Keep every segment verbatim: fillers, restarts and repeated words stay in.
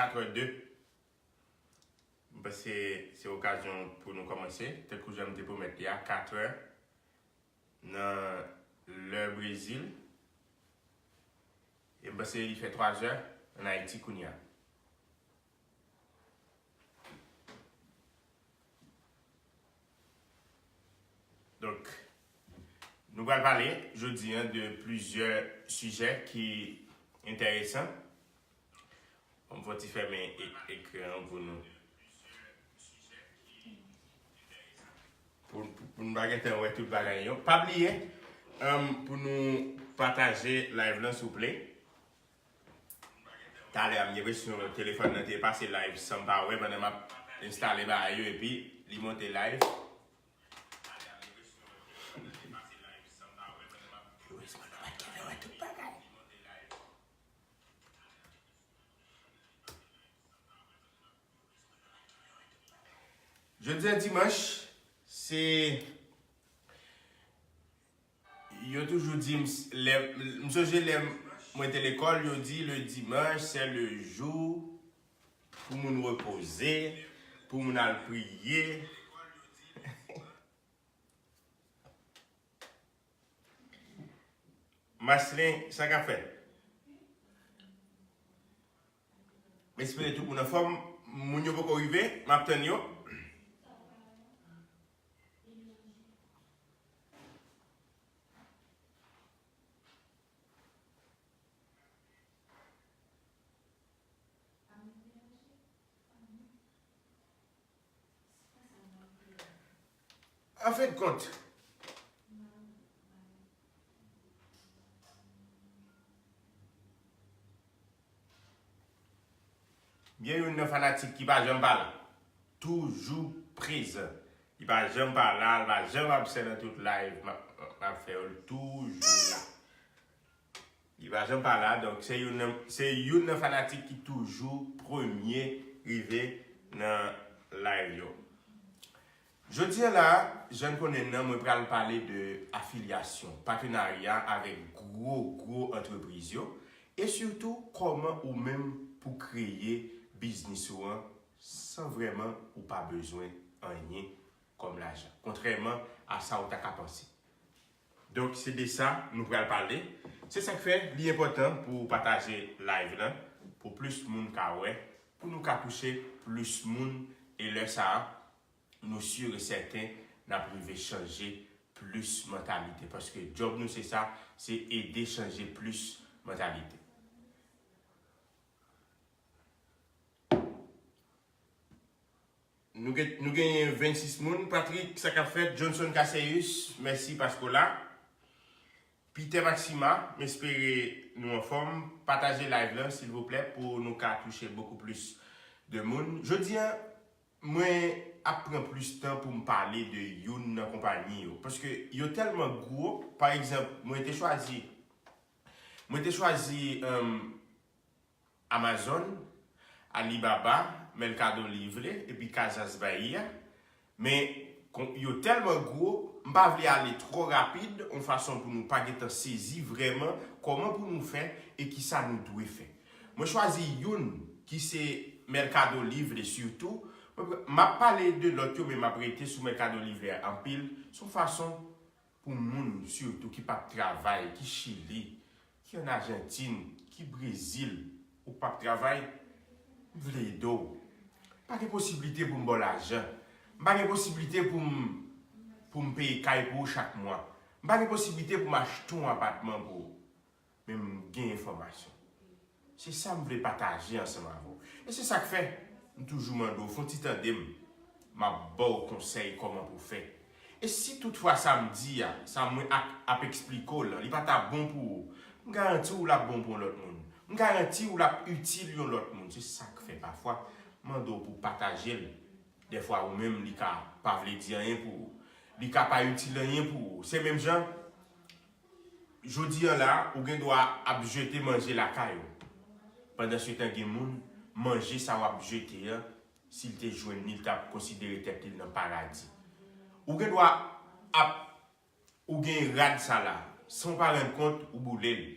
Katrè de. M panse se okazyon pou nou kòmanse. Tankou jan m te pwomèt li a, katrè nan lè Brezil. E m panse li fè twazè ann Ayiti kounye a. Donk, nou pral pale jodi a de plizyè sijè ki enteresan. Ban m fè ti fèmen e-, ekran an pou nou. Pou, pou, pou nou pa gentan wè tout bagay yo. Pa bliye, um, pou nou pataje live lan, souple. Talè a, m gen enpresyon telefòn nan te pase live san m pa wè pandan m ap enstale bagay yo, epi li monte live. Erezman, nou pa t gentan wè tout bagay. Jodi a dimanch, se, yo toujou di m, s-, lè, m sonje lè mwen te lekòl, yo di le dimanche, c'est le jour pou moun repoze, pou moun al priye. Maslin, sa k ap fèt? M espere tout moun anfòm. Moun yo poko rive, m ap tann yo. An fen de kont, m gen youn nan fanatik ki pa janm pa la. Toujou prezan. Li pa janm pa la, li pa janm absent nan tout live m ap, m ap fè yo, li toujou la. Li pa janm pa la, donk se youn nan, se youn nan fanatik ki toujou premye rive nan live yo. Jodi a la, jan n konnen nan, mwen pral pale de afilyasyon, patenarya avèk gwo, gwo antrepriz yo, e sitou kòman ou menm pou kreye biznis ou an san vrèman ou pa bezwen anyen kòm lajan, kontrèman a sa ou ta ka panse. Donk, se de sa nou pral pale. Se sa k fè li enpòtan pou w pataje live lan, pou plis moun ka wè, pou nou ka touche plis moun, e lè sa a, nou si e sèten n ap rive chanje plis mantalite. Paske djòb nou se sa, se ede chanje plis mantalite. Nou gen, nou genyen vennsis moun. Patrick, sa k ap fèt? Johnson Cassius, mèsi paske w la. Peter Maxima, m espere nou anfòm. Pataje live lan, silvouplè, pou nou ka touche bokou plis de moun. Jodi a, mwen ap pran plis tan pou m pale de youn nan konpayi yo. Paske yo tèlman gwo, pa egzanp, mwen te chwazi, mwen te chwazi, um, Amazon, Alibaba, Mercado Libre, epi Casas Bahia. Men, kon, yo tèlman gwo, m pa vle ale twò rapid, yon fason pou nou pa gentan sezi vrèman kòman pou nou fè e kisa nou dwe fè. Mwen chwazi youn ki se Mercado Libre sitou. Mwen, m ap pale de lòt yo, men m ap rete sou Mercado Libre anpil. Se yon fason pou moun sitou ki p ap travay, ki Chili, ki ann Ajantin, ki Brezil, ou p ap travay, m vle ede w. M pa gen posiblite pou m ba w lajan. M pa gen posiblite pou m, pou m peye kay pou ou chak mwa. M pa gen posiblite pou m achte yon apatman pou ou. Men m gen enfòmasyon. Se sa m vle pataje ansanm avè w. E se sa k fè, m toujou mande w, fè yon ti tande m. M ap ba w konsèy kòman pou w fè. E si toutfwa sa m di a, sa mwen ap, ap eksplike w lan, li pa ta bon pou ou, m garanti w l ap bon pou yon lòt moun. M garanti w l ap itil yon lòt moun. Se sa k fè pafwa, m mande w pou w pataje l. Dèfwa ou menm, li ka pa vle di anyen pou ou. Li ka pa itil anyen pou ou. Se menm jan, jodi a la, ou gen dwa ap jete manje lakay ou. Pandansetan gen moun, manje sa w ap jete an, si l te jwenn li, l t ap konsidere tèt li nan paradi. Ou gen dwa ap, ou gen rad sa la, san w pa rann kont, ou boule l.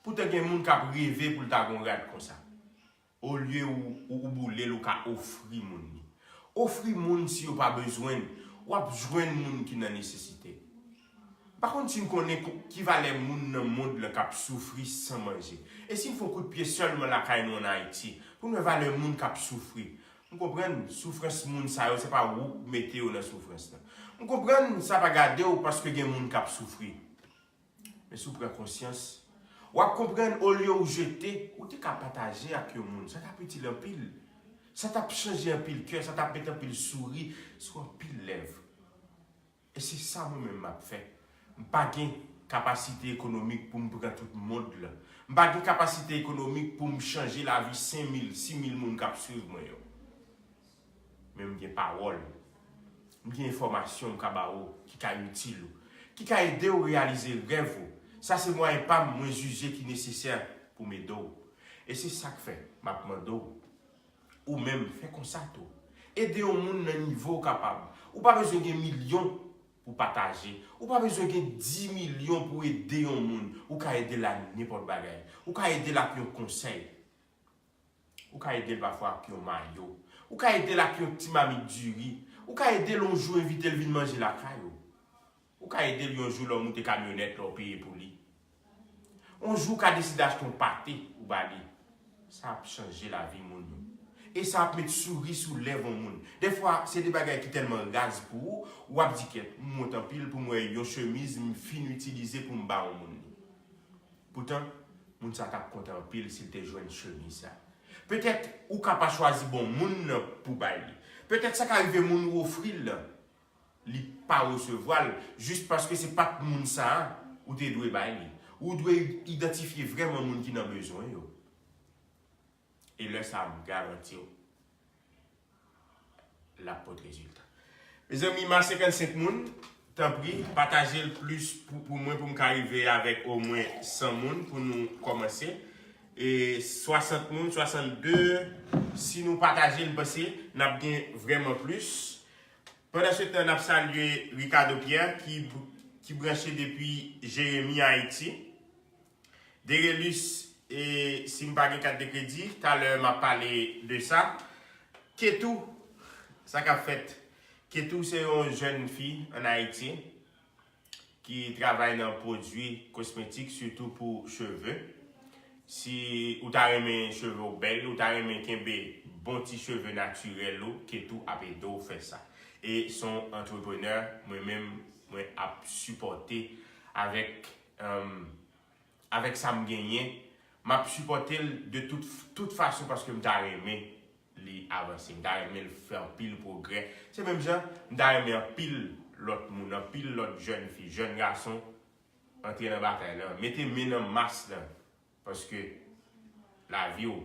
Poutan gen moun k ap reve pou l ta gen yon rad konsa. Olye ou, ou, ou boule l, ou ka ofri moun li. Ofri moun si yo pa bezwen l, w ap jwenn moun ki nan nesesite. M pa konn si n konnen ko- ki valè moun nan mond lan k ap soufri san manje. E si n fè yon kout pye sèlman lakay nou ann Ayiti, pou n wè valè moun k ap soufri. M konprann soufrans moun sa yo, se pa ou k mete yo nan soufrans lan. M konprann sa pa gade w paske gen moun k ap soufri. Men si w pran konsyans, w ap konprann olye w jete, ou te ka pataje ak yon moun. Sa t ap itil anpil. Sa t ap chanje anpil kè, sa t ap met anpil souri sou anpil lèv. E se sa mwen menm m ap fè. M pa gen kapasite ekonomik pou m pran tout mond lan. M pa gen kapasite ekonomik pou m chanje lavi senk mil, sis mil moun k ap swiv mwen yo. Men m gen pawòl. M gen enfòmasyon m ka ba ou ki ka itil ou, ki ka ede w reyalize rèv ou. Sa se mwayen pa m mwen jije ki nesesè pou m ede w. E se sa k fè m ap mande w, ou menm, fè konsa tou. Ede yon moun nan nivo w kapab. Ou pa bezwen gen milyon pou pataje. Ou pa bezwen gen dis milyon pou ede yon moun. Ou ka ede l ak nenpòt bagay. Ou ka ede l ak yon konsèy. Ou ka ede l pafwa ak yon mayo. Ou ka ede l ak yon ti mamit diri. Ou ka ede l yon jou, envite l vin manje lakay ou. Ou ka ede l yon jou lè w moute kamyonèt la w peye pou li. Yon jou w ka deside achte yon pate ou ba li. Sa ap chanje lavi moun yo. E sa ap met souri sou lèv yon moun. Dèfwa, se de bagay ki tèlman raz pou ou, w ap di kèt, m wont anpil pou m wè yon chemiz m fin itilize pou m ba yon moun li. Poutan, moun sa t ap kontan anpil si l te jwenn chemiz sa. Petèt ou ka pa chwazi bon moun nan pou bay li. Petèt sa ka rive moun ou ofri l lan, li pa resevwa l, jis paske se pa t moun sa a ou te dwe bay li. Ou dwe idantifye vrèman moun ki nan bezwen yo. E lè sa a, m garanti w, l ap pote rezilta. Mezanmi, m a senkannsenk moun, tanpri, pataje l plis pou, pou mwen, pou m ka rive avèk omwen san moun pou nou kòmanse. E swasant moun, swasannde, si nou pataje l, m panse n ap gen vrèman plis. Pandan se tan, n ap salye Ricardo Pierre ki, ki branche depi Jeremi, Ayiti. Derelus, e si m pa gen kat de kredi, talè m ap pale de sa. Ketou, sa k ap fèt? Ketou se yon jèn fi ann Ayiti ki travay nan pwodui kosmetik, sitou pou cheve. Si ou ta renmen cheve w bèl, ou ta renmen kenbe bon ti cheve natirèl ou, Ketou ap ede w fè sa. E se yon antreprenè, mwen menm, mwen ap sipòte avèk, um, avèk sa m genyen, m ap sipòte l de tout, tout fason paske m ta renmen li avanse. M ta renmen l fè anpil pwogrè. Se menm jan, m ta renmen anpil lòt moun, anpil lòt jèn fi, jèn gason antre nan batay lan. Mete men nan mas lan, paske lavi w,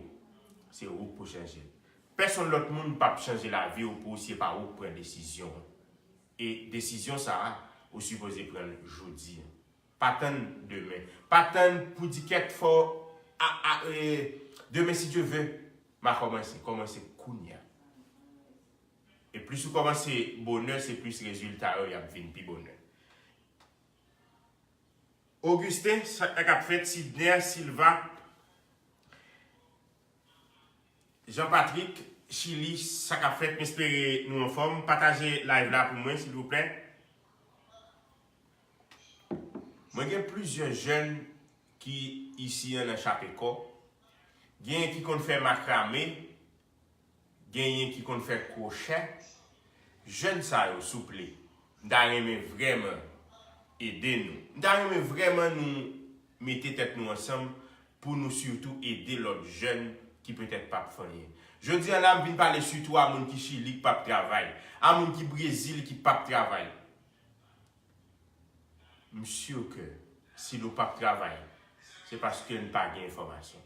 se ou k pou chanje l. Pèsonn lòt moun p ap chanje lavi w pou ou si e pa ou k pran desizyon an. E desizyon sa a, ou sipoze pran l jodi an. Pa tann demen. Pa tann pou di kèt fò a, a, e, demen si Dye ve, m a kòmanse. Kòmanse kounye a. E plis ou kòmanse bonè, se plis rezilta yo y ap vin pi bonè. Augustin, sa k ap fèt? Sidner Silva, Jean Patrick, Chili, sa k ap fèt? M espere nou anfòm. Pataje live la pou mwen, silvouplè. Mwen gen plizyè jèn ki isi an nan Chapekò. Genyen ki konn fè makrame, genyen ki konn fè kwochè. Jèn sa yo, souple, m ta renmen vrèman ede nou. M ta renmen vrèman nou mete tèt nou ansanm pou nou sitou ede lòt jèn ki petèt p ap fè anyen. Jodi a la, m vin pale sitou a moun ki Chili k p ap travay, a moun ki Brezil ki p ap travay. M si ke si nou p ap travay, se paske n pa gen enfòmasyon.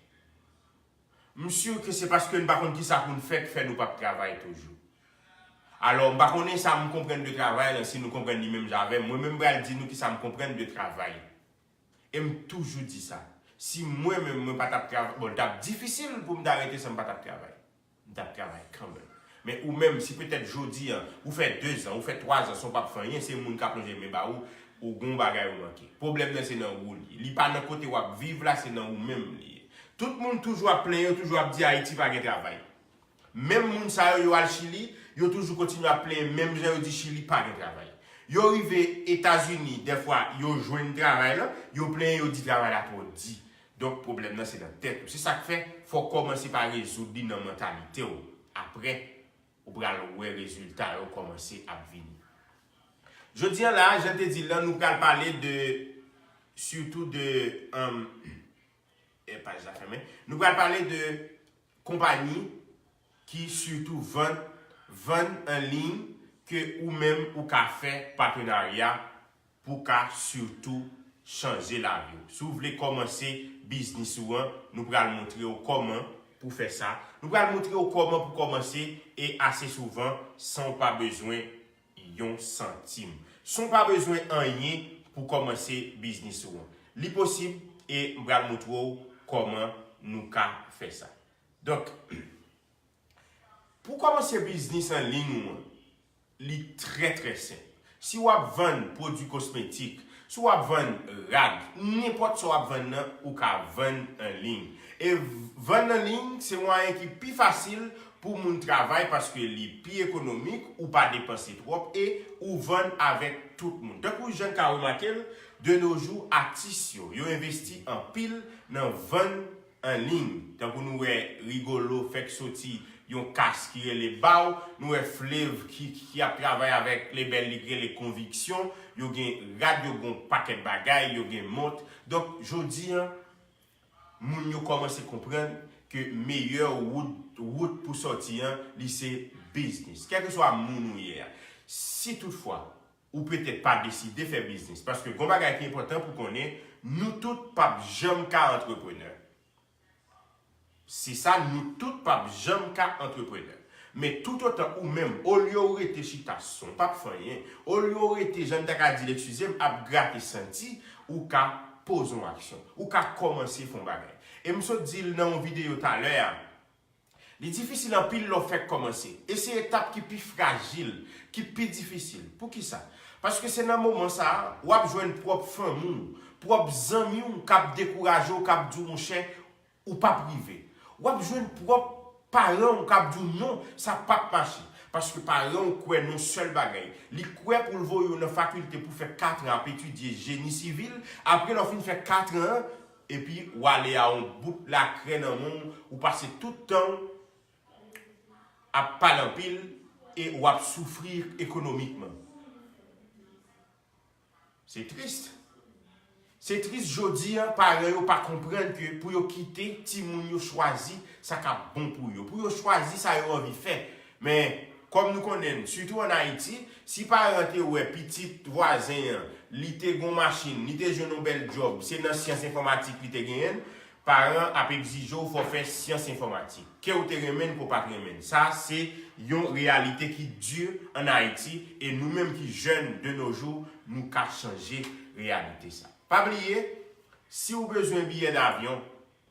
M si ke se paske n pa konn kisa pou n fè k fè nou p ap travay toujou. Alò, m pa konnen sa m konprann de travay lan, si nou konprann li menm jan avè m. Mwen menm, m pral di nou kisa m konprann de travay. E m toujou di sa. Si mwen menm, mwen pa t ap travay, bon, l t ap difisil pou m ta rete san m pa t ap travay. M t ap travay kanmenm. Men ou menm, si petèt jodi an, ou fè dezan, ou fè twazan san w p ap fè anyen, se moun k ap lonje men ba ou, ou gen yon bagay ou manke. Pwoblèm nan se nan ou li ye. Li pa nan kote w ap viv la, se nan ou menm li ye. Tout moun toujou ap plenyen, yo toujou ap di Ayiti pa gen travay. Menm moun sa yo, yo al Chili, yo toujou kontinye ap plenyen, menm jan yo di Chili pa gen travay. Yo rive Etazini, dèfwa, yo jwenn travay la, yo plenyen, yo di travay la twò di. Donk, pwoblèm nan se nan tèt ou. Se sa k fè, fò w kòmanse pa rezoud li nan mantalite w. Apre, ou pral wè rezilta yo kòmanse ap vini. Jodi a la, jan te di l lan, nou pral pale de, sitou de, um, e paj la fèmen. Nou pral pale de konpayi ki sitou vann, vann an liy ke ou menm ou ka fè patenarya pou ka sitou chanje lavi w. Si w vle kòmanse biznis ou an, nou pral montre w kòman pou fè sa. Nou pral montre w kòman pou kòmanse e ase souvan san w pa bezwen yon santim. San w pa bezwen anyen pou kòmanse biznis ou an. Li posib e m pral montre w kòman nou ka fè sa. Donk, pou kòmanse biznis an liy ou an, li trè, trè senp. Si w ap vann pwodui kosmetik, si w ap vann rad, nenpòt sa w ap vann nan, ou ka vann an liy. E vann an liy, se mwayen ki pi fasil pou moun travay paske li pi ekonomik, ou pa depanse twòp e ou vann avèk tout moun. Tankou jan n ka remake l, de nos jours, atis yo, yo envesti anpil nan vann an liy. Tankou nou wè Rigolo fèk soti yon kas ki rele Baw, nou wè Flev ki, ki ap travay avèk lebèl li ki rele Konviksyon, yo gen rad, yo gen yon pakèt bagay, yo gen mont. Donk, jodi a, moun yo kòmanse konprann ke meyè wout, wout pou sòti an, li se biznis. Kèlkeswa moun ou ye a, si toutfwa ou petèt pa deside fè biznis, paske gon bagay ki enpòtan pou konnen, nou tout p ap janm ka antreprenè. Se sa, nou tout p ap janm ka antreprenè. Men toutotan ou menm, olye w rete chita san w p ap fè anyen, olye w rete, jan m ta ka di l, eskize m, ap grate santi, ou ka poze yon aksyon. Ou ka kòmanse fè yon bagay. E m sot di l nan yon videyo talè a, li difisil anpil lè w fèk kòmanse. E se etap ki pi frajil, ki pi difisil. Poukisa? Paske se nan moman sa a, w ap jwenn pwòp fanmi w, pwòp zanmi w k ap dekouraje w, k ap di w, monchè, ou p ap rive. W ap jwenn pwòp paran w k ap di w non, sa p ap mache. Paske paran w kwè nan yon sèl bagay. Li kwè pou l voye w nan fakilte pou fè katran ap etidye jeni sivil. Apre lè w fin fè katran an, epi w ale a yon bout lakrè nan men w, ou pase tout tan w ap pale anpil e w ap soufri ekonomikman. Se tris. Se tris jodi a, paran yo pa konprann ke pou yo kite timoun yo chwazi sa k ap bon pou yo, pou yo chwazi sa yo anvi fè. Men, kòm nou konnen, sitou ann Ayiti, si paran te wè pitit vwazen an, li te gon machin, li te jwenn yon bèl djòb, se nan syans enfòmatik li te genyen l, paran ap egzije w fò w fè syans enfòmatik. Ke w te renmen l, ke w pa t renmen l. Sa se yon reyalite ki di ann Ayiti, e nou menm ki jèn de nos jours, nou ka chanje reyalite sa. Pa bliye, si w bezwen biyè davyon,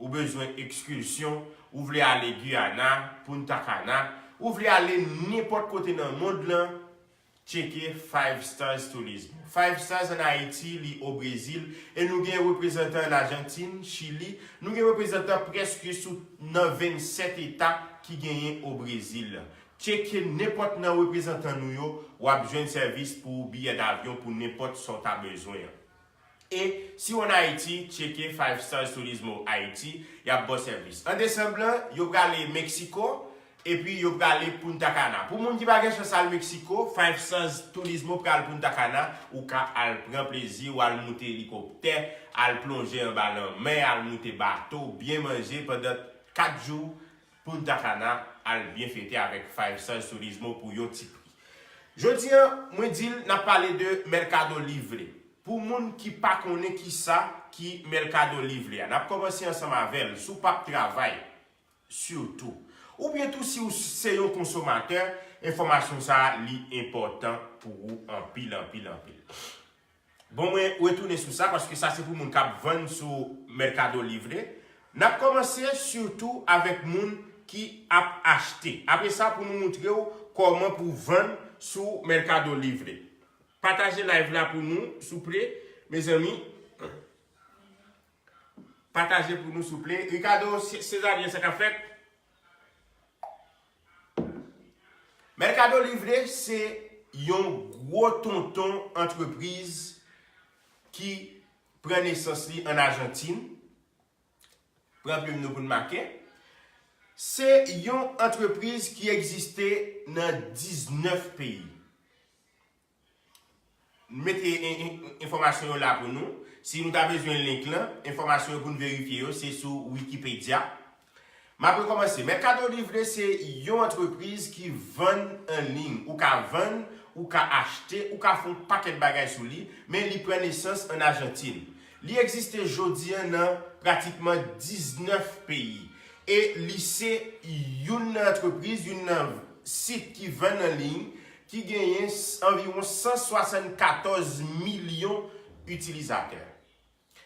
ou bezwen ekskilsyon, ou vle ale Guyana, Punta Cana, ou vle ale nenpòt kote nan mond lan, tcheke Five Stars Turismo. Five Stars ann Ayiti, li o Brezil, e nou gen reprezantan ann Ajantin, Chili, nou gen reprezantan prèske sou nan vennsèt eta ki genyen o Brezil. Tcheke nenpòt nan reprezantan nou yo, w ap jwenn sèvis pou biyè davyon pou nenpòt sa w ta bezwen an. E si w ann Ayiti, tcheke Five Stars Turismo Haiti, y ap ba w sèvis. An desanm lan, yo prale Meksiko, epi yo prale Punta Cana. Pou moun ki pa gen chans al Meksiko, Five Stars Turismo pral Punta Cana, ou ka al pran plezi w, al moute elikoptè, al plonje anba lanmè, al moute bato, byen manje pandan kat jou, Punta Cana, al byen fete avèk Five Stars Turismo pou yon ti pri. Jodi a, mwen di l, n ap pale de Mercado Libre. Pou moun ki pa konnen kisa ki Mercado Libre a, n ap kòmanse ansanm avè l, si w p ap travay, sitou. Oubyen tou, si w se yon konsomatè, enfòmasyon sa a, li enpòtan pou ou anpil, anpil, anpil. Bon, mwen retounen sou sa, paske sa se pou moun k ap vann sou Mercado Libre. N ap kòmanse sitou avèk moun ki ap achte. Apre sa, pou nou montre w kòman pou vann sou Mercado Libre. Pataje live la pou nou, souple, mezanmi. Pataje pou nou, souple. Ricardo, Se- Cesarien, sa k ap fèt? Mercado Livre se yon gwo tonton antrepriz ki pran nesans li ann Ajantin. Pran plim nou pou n make. Se yon antrepriz ki egziste nan diznèf peyi. Mete en- en- enfòmasyon yo la pou nou. Si nou ta bezwen link lan, enfòmasyon yo pou n verifye yo, se sou Wikipedia. M ap rekòmanse. Mercado Livre se yon antrepriz ki vann an liy. Ou ka vann, ou ka achte, ou ka fè yon pakèt bagay sou li, men li pran nesans ann Ajantin. Li egziste jodi a nan pratikman diznèf peyi. E li se youn nan antrepriz, youn nan sit ki vann an liy ki genyen s- anviwon san swasannkatòz milyon itilizatè.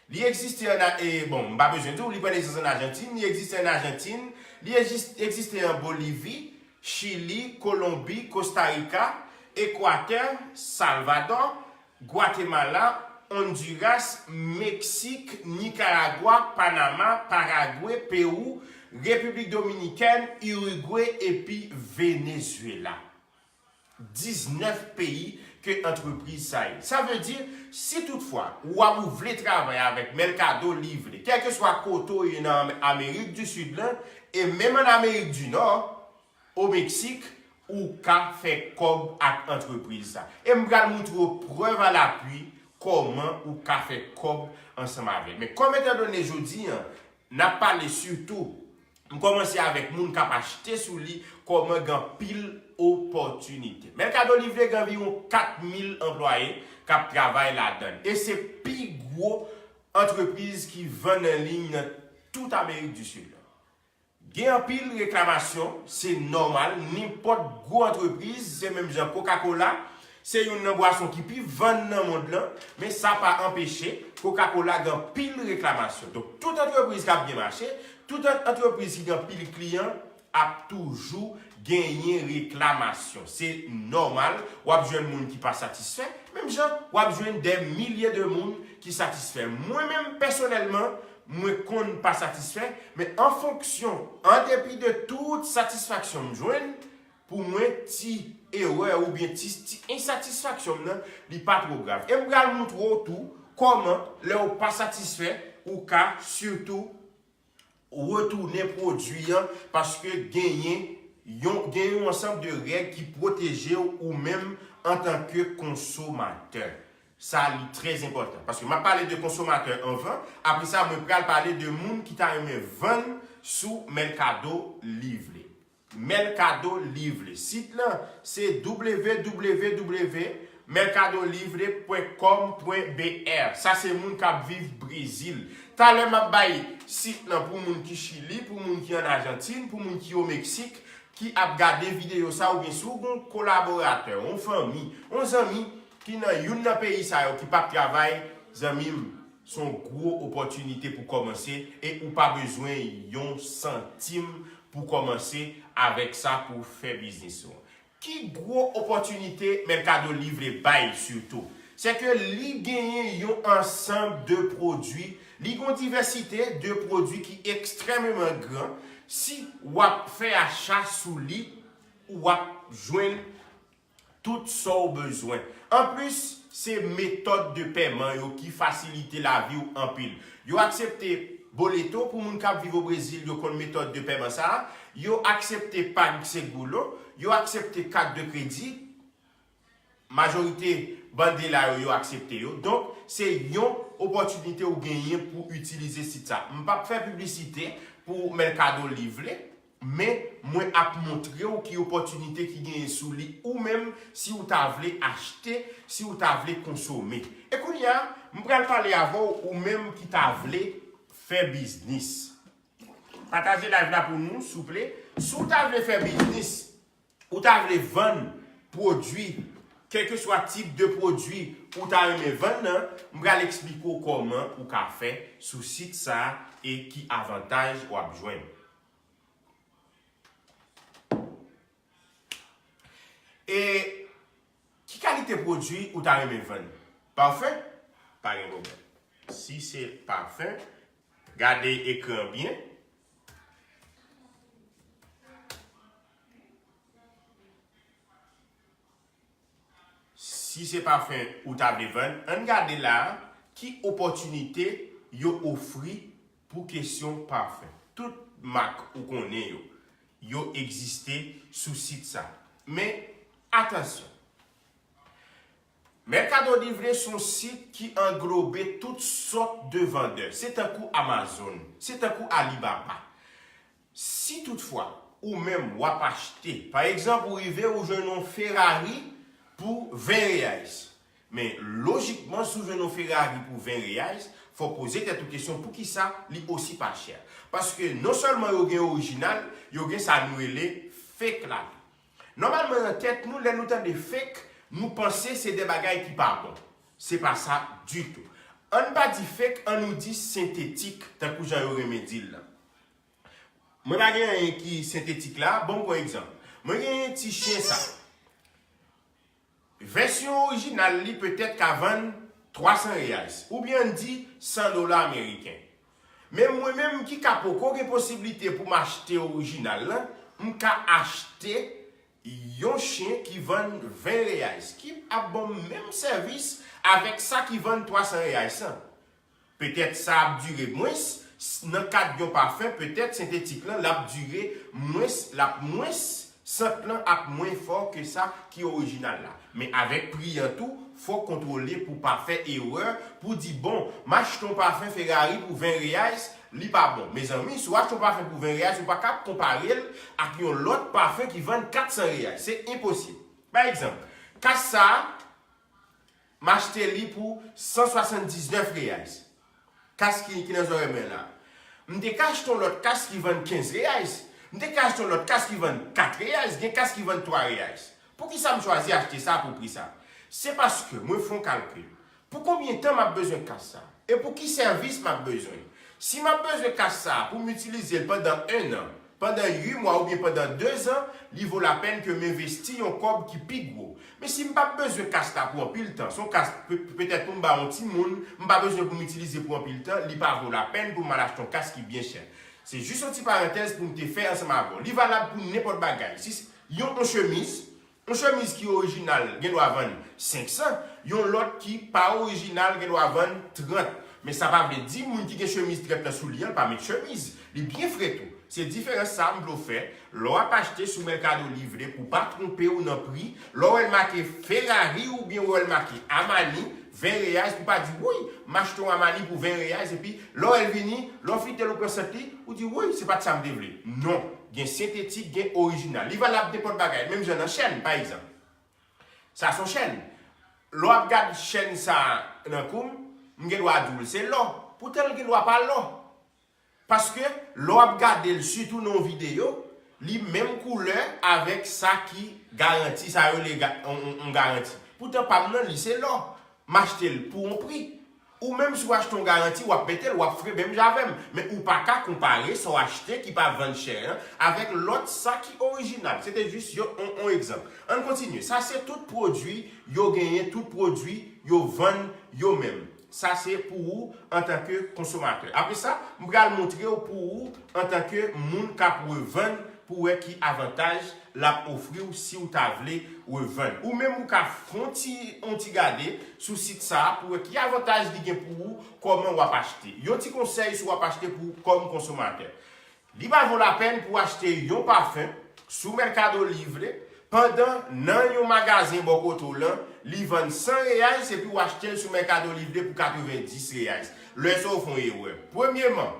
Li egziste ann, e, bon, m pa bezwen di w, li pran nesans ann Ajantin, li egziste ann Ajantin, li egzis- egziste an Bolivi, Chili, Kolonbi, Kosta Rika, Ekwatè, Salvadò, Gwatemala, Ondiras, Meksik, Nikaragwa, Panama, Paragwe, Pewou, Repiblik Dominikèn, Irigwe epi Venezuela. Diznèf peyi ke antrepriz sa ye. Sa vle di, si toutfwa ou ap ou vle travay avèk Mercado Livre, kèlkeswa kote w ye nan Amerik di Sid lan, e menm ann Amerik di Nò, o Meksik, ou ka fè kòb ak antrepriz sa. E m pral montre w prèv a lapui kòman ou ka fè kòb ansanm avè l. Men kòm etandone jodi a, n ap pale sitou, m kòmanse avèk moun k ap achte sou li, kòman gen anpil opòtinite. Mercado Livre gen anviwon kat mil anplwaye k ap travay ladan l. E se pi gwo antrepriz ki vann an liy nan tout Amerik di Sid la. Gen anpil reklamasyon, se nòmal, nenpòt gwo antrepriz, se menm jan Coca-Cola, se youn nan bwason ki pi vann nan mond lan, men sa pa anpeche Coca-Cola gen anpil reklamasyon. Donk, tout antrepriz k ap byen mache, tout an- antrepriz ki gen anpil kliyan ap toujou genyen reklamasyon. Se nòmal, w ap jwenn moun ki pa satisfè, menm jan w ap jwenn dè milye de moun ki satisfè. Mwen menm, pèsonèlman, mwen konn pa satisfè, men an fonksyon, an depi de tout satisfaksyon m jwenn, pou mwen, ti erè oubyen ti, ti ensatisfaksyon m nan, li pa twò grav. E m pral montre w tou kòman, lè w pa satisfè, ou ka sitou retounen pwodui an, paske genyen yon, gen yon ansanm de règ ki pwoteje w ou menm antanke konsomatè. Sa li trè enpòtan, paske m ap pale de konsomatè anvan, apre sa, mwen pral pale de moun ki ta renmen vann sou Mercado Livre. Mercado Livre. Sit lan, se w w w mercado livre point com point b r. Sa se moun k ap viv Brezil. Talè m ap bay sit lan pou moun ki Chili, pou moun ki ann Ajantin, pou moun ki o Meksik, ki ap gade videyo sa, oubyen si w gen yon kolaboratè, yon fanmi, yon zanmi ki nan youn nan peyi sa yo ki p ap travay, zanmi m, se yon gwo opòtinite pou kòmanse e ou pa bezwen yon santim pou kòmanse avèk sa pou w fè biznis ou. Ki gwo opòtinite Mercado Livre bay sitou? Se ke li genyen yon ansanm de pwodui, li gen yon divèsite de pwodui ki ekstrèmeman gran. Si w ap fè acha sou li, w ap jwenn tout sa w bezwen. Anplis, se metòd de pèman yo ki fasilite lavi w anpil. Yo aksepte boleto pou moun k ap viv o Brezil, yo konn metòd de pèman sa a. Yo aksepte PagSeguro, yo aksepte kat de kredi. Majorite bande la yo, yo aksepte yo. Donk, se yon opòtinite ou genyen pou itilize sit sa. M p ap fè piblisite pou Mercado Livre, men mwen ap montre w ki opòtinite ki genyen sou li ou menm si w ta vle achte, si w ta vle konsome. E kounye a, m pral pale avè w ou menm ki ta vle fè biznis. Pataje live la pou nou, souple. Si w ta vle fè biznis, ou ta vle vann pwodui, kèlkeswa tip de pwodui ou ta renmen vann nan, m pral eksplike w kòman ou ka fè sou sit sa a e ki avantaj w ap jwenn. E ki kalite pwodui ou ta renmen vann? Pafen? Pa gen pwoblèm. Si se pafen, Gade ekran byen. Si se pafen ou ta vle vann, ann gade la a ki opòtinite yo ofri pou kesyon pafen. Tout mak ou konnen yo, yo egziste sou sit sa. Men, atansyon! Mercado Libre se yon sit ki anglobe tout sòt de vandè. Se tankou Amazon, se tankou Alibaba. Si toutfwa ou menm w ap achte, pa egzanp, ou rive ou jwenn yon Ferrari pou ven reais. Men lojikman, si w jwenn yon Ferrari pou ven reais, fò w poze tèt ou kesyon poukisa li osi pa chè. Paske non sèlman yo gen orijinal, yo gen sa nou rele fake la tou. Nòmalman, nan tèt nou, lè nou tande fake, nou panse se de bagay ki pa bon. Se pa sa ditou. Ann pa di fake, ann nou di sentetik, tankou jan yo renmen di l lan. Mwen pa gen anyen ki sentetik la, ban m pran egzanp. Mwen gen ti chen sa. Vèsyon orijinal li petèt ka vann twa san reais, oubyen ann di san dola ameriken. Men mwen menm ki ka poko gen posiblite pou m achte orijinal lan, m ka achte yon chen ki vann ven reais, ki ap ban m menm sèvis avèk sa ki vann twa san reais lan. Petèt sa ap dire mwens, s- nan kad yon pafen, petèt sentetik lan, l ap dire mwens, l ap mwens, sant lan ap mwen fò ke sa ki orijinal la. Men avèk pri an tou, fò w kontwole pou w pa fè erè, pou w di, bon, m achte yon pafen Ferrari pou ven reais, li pa bon. Mezanmi, si w achte yon pafen pou ven reais, ou pa ka ap konpare l ak yon lòt pafen ki vann kat san reais. Se enposib. Pa egzanp, kas sa a, m achte li pou san swasanndiznèf reais. Kas ki, ki nan zòrèy mwen la. M te ka achte yon lòt kas ki vann kenz reais. M te ka achte yon lòt kas ki vann kat reais. Gen kas ki vann twa reais. Poukisa m chwazi achte sa pou pri sa? Se paske mwen fè yon kalkil. Pou konbyen tan m ap bezwen kas sa? E pou ki sèvis m ap bezwen? Si m ap bezwen kas sa pou m itilize l pandan en an, pandan uit mwa oubyen pandan dezan, li vo lapèn ke m envesti yon kòb ki pi gwo. Men si m p ap bezwen kas la pou anpil tan, se yon kas pe- petèt pou m ba yon timoun, m pa bezwen pou m itilize pou anpil tan, li pa vo lapèn pou m al achte yon kas ki byen chè. Se jis yon ti parantèz pou m te fè ansanm avè w. Li valab pou nenpòt bagay. Si s- yon, yon chemiz, yon chemiz ki orijinal gen dwa vann senk san, yon lòt ki pa orijinal gen dwa vann trant. Men sa pa vle di moun ki gen chemiz trant nan sou li an, l pa met chemiz. Li byen fre tou. Se diferans sa a m vle w fè. Lè w ap achte sou Mercado Livre, pou w pa twonpe w nan pri, lè w wè l make Ferrari oubyen w wè l make Armani, ven reais, pou w pa di, "Wouy, m achte yon Armani pou ven reais," epi lè w wè l vini, lè w flite l ou pran sant li, ou di, "Wouy, se pa t sa m te vle." Non, gen sentetik, gen orijinal. Li valab nenpòt bagay, menm jan nan chèn, pa egzanp. Sa se yon chèn. Lè w ap gad chèn sa a nan kou m, m gen dwa di w l se lò. Poutan l gen dwa pa lò. Paske lè w ap gade l, sitou nan yon videyo, li menm koulè avèk sa ki garanti, sa yo rele ga- on, on, on garanti. Poutan pa m nan, li se lò. M achte l pou yon pri. Ou menm si w achte yon garanti, w ap mete l, w ap fre menm jan avè m. Men ou pa ka konpare sa w achte ki pa vann chè an avèk lòt sa ki orijinal. Se te jis yon, on, on egzanp. Ann kontinye. Sa se tout pwodui yo genyen, tout pwodui yo vann yo menm. Sa se pou ou antanke konsomatè. Apre sa, m pral montre w pou ou antanke moun k ap revann pou wè ki avantaj l ap ofri w si w ta vle revann. Ou menm ou ka fè yon ti, yon ti gade sou sit sa a pou wè ki avantaj li gen pou ou kòman w ap achte. Yon ti konsèy si w ap achte pou ou kòm konsomatè. Li pa vo lapèn pou w achte yon pafen sou Mercado Livre pandan nan yon magazen bò kote w lan, li vann san reais epi w achte l sou Mercado Livre pou katrevenndis reais. Lè sa w fè yon erè. Premyeman,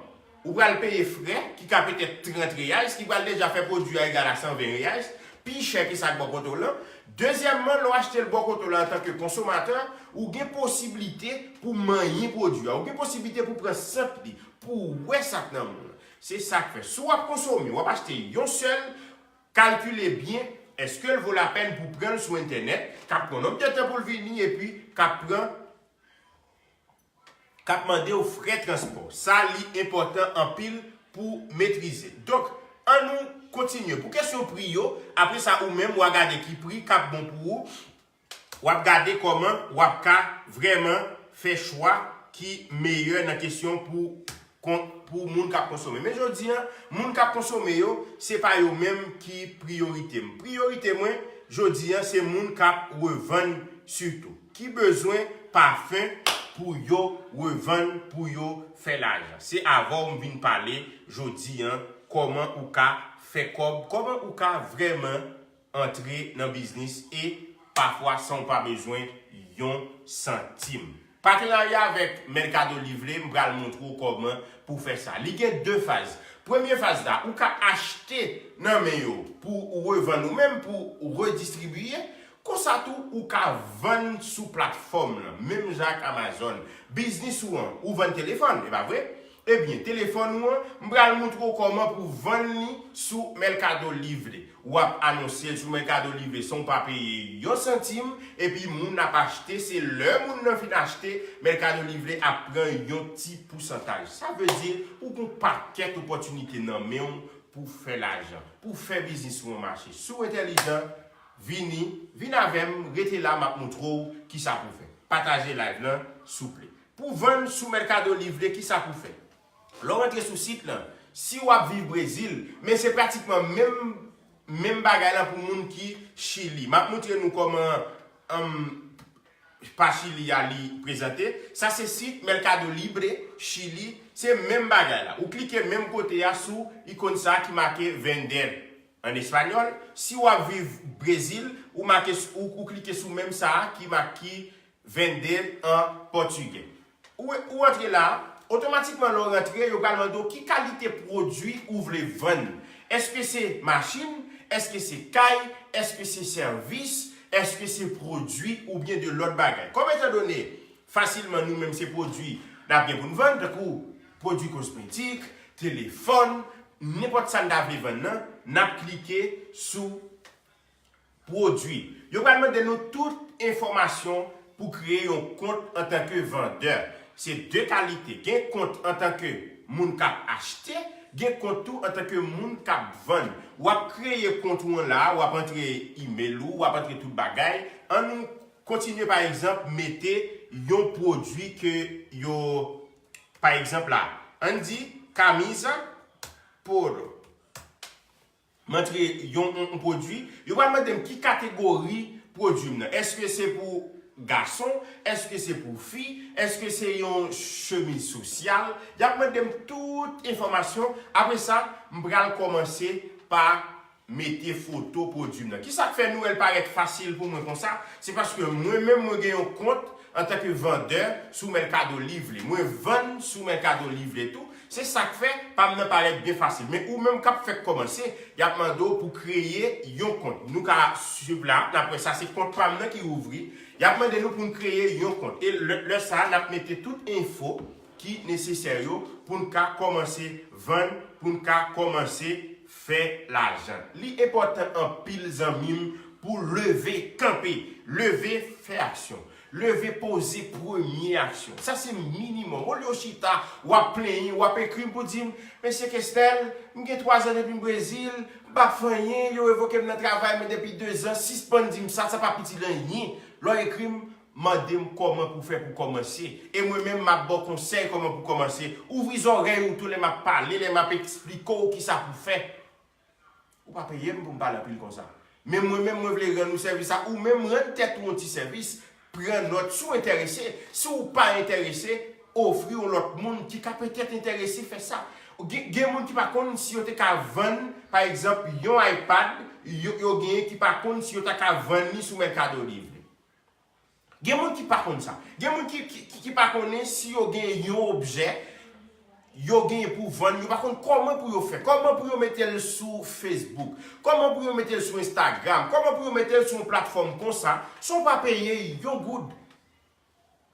ou pral peye frè ki ka petèt trant reais, ki pral deja fè pwodui a egal a san ven reais, pi chè ke sa k bò kote w lan. Dezyèmman, lè w achte l bò kote w lan antanke konsomatè, ou gen posiblite pou manyen pwodui a. Ou gen posiblite pou pran sant li, pou w wè sa k nan men w lan. Se sa k fè, si w ap konsome, w ap achte yon sèl, kalkile byen, èske l vo lapèn pou pran l sou entènèt, k ap pran nonb de tan pou l vini epi k ap pran, k ap mande w frè transpò. Sa, li enpòtan anpil pou metrize. Donk, ann nou kontinye. Pou kesyon pri yo, apre sa, ou menm, w a gade ki pri k ap bon pou ou. W ap gade kòman w ap ka vrèman fè chwa ki meyè nan kesyon pou pou moun k ap konsome. Men jodi a, moun k ap konsome yo, se pa yo menm ki priyorite m. Priyorite mwen, jodi a, se moun k ap revann sitou, ki bezwen pafen pou yo revann, pou yo fè lajan. Se avè w m vin pale jodi a, kòman ou ka fè kòb, kòman ou ka vrèman antre nan biznis e pafwa san w pa bezwen yon santim. Patenarya avèk Mercado Livre, m pral montre w kòman pou w fè sa. Li gen de faz. Premye faz la, ou ka achte nan men yo pou ou revann ou menm, pou ou redistribiye. Konsa tou, ou ka vann sou platfòm nan, menm jan ak Amazon. Biznis ou an, ou vann telefòn, e pa vre? Ebyen, telefòn ou an, m pral montre w kòman pou vann li sou Mercado Livre. W ap anonse l sou Mercado Livre san w pa peye yon santim, epi moun ap achte, se lè moun nan fin achte, Mercado Livre ap pran yon ti pousantaj. Sa vle di, ou gen yon pakèt opòtinite nan men w pou fè lajan, pou fè biznis ou an mache. Si w entèlijan, vini, vin avè m, rete la, m ap montre w kisa pou w fè. Pataje live lan, souple. Pou vann sou Mercado Livre, kisa pou w fè? Lè w rantre sou sit lan, si w ap viv Brezil, men se pratikman menm, menm bagay la pou moun ki Chili. M ap montre nou kòman, um, pa Chili a li prezante. Sa se sit Mercado Libre Chili. Se menm bagay la. Ou klike menm kote a sou ikòn sa a ki make vender an espanyòl. Si w ap viv Brezil, ou make, ou, ou klike sou menm sa a ki make vender an pòtigè. Ou, ou antre la, otomatikman lè w rantre, yo pral mande w ki kalite pwodui ou vle vann. Èske se machin? Èske se kay? Èske se sèvis? Èske se pwodui oubyen de lòt bagay? Kòm etandone, fasilman nou menm se pwodui n ap gen pou n vann, tankou pwodui kosmetik, telefòn, nenpòt sa n ta vle vann nan, n ap klike sou pwodui. Yo pral mande nou tout enfòmasyon pou kreye yon kont antanke vandè. Se de kalite. Gen kont antanke moun k ap achte, gen kont tou antanke moun k ap vann. W ap kreye kont ou an la, w ap antre imèl ou, w ap antre tout bagay. An nou kontinye, pa egzanp, mete yon pwodui ke yo, pa egzanp la, ann di, camisa polo. M antre yon, yon, yon pwodui, yo pral mande m ki kategori pwodui m nan. Èske se pou gason? Èske se pou fi? Èske se yon chemiz sosyal? Y ap mande m tout enfòmasyon. Apre sa, m pral kòmanse pa mete foto pwodui m nan. Kisa k fè nou wè l parèt fasil pou mwen konsa? Se paske mwen menm mwen gen yon kont antanke vandè sou Mercado Livre. Mwen vann sou Mercado Livre tou. Se sa k fè pa m nan parèt byen fasil. Men ou menm k ap fèk kòmanse, y ap mande w pou kreye yon kont. Nou ka swiv la, n ap wè sa se kont pa m nan ki ouvri. Y ap mande nou pou n kreye yon kont. E lè, lè sa a, n ap mete tout enfo ki nesesè yo pou n ka kòmanse vann, pou n ka kòmanse fè lajan. Li enpòtan anpil, zanmi m, pou leve kanpe, leve fè aksyon, leve poze premye aksyon. Sa se minimòm. Olye w chita, w ap plenyen, w ap ekri m pou di m, "Mesye Kesnel, m gen twa zan depi m Brezil, m pa fè anyen, yo revoke m nan travay mwen depi de zan, sispann di m sa, sa p ap itil anyen." Lè w ekri m, mande m kòman pou fè pou kòmanse. E mwen menm, m ap ba w konsèy kòman pou kòmanse. Ouvri zòrèy ou tou lè m ap pale, lè m ap eksplike w kisa pou fè. Ou pa peye m pou m pale anpil konsa. Men mwen menm, mwen vle rann ou sèvis sa. Ou menm, rann tèt ou yon ti sèvis. Pran nòt. Si w enterese, si w pa enterese, ofri yon lòt moun ki ka petèt enterese fè sa. Gen, gen moun ki pa konn si yo te ka vann, pa egzanp, yon iPad, yo, yo genyen ki pa konn si yo ta ka vann li sou Mercado Livre. Gen moun ki pa konn sa. Gen moun ki, ki, ki, ki pa konnen si yo gen yon objè, yo genyen pou vann, yo pa konn kòman pou yo fè, kòman pou yo mete l sou Facebook, kòman pou yo mete l sou Instagram, kòman pou yo mete l sou yon platfòm konsa, san w pa peye yon goud.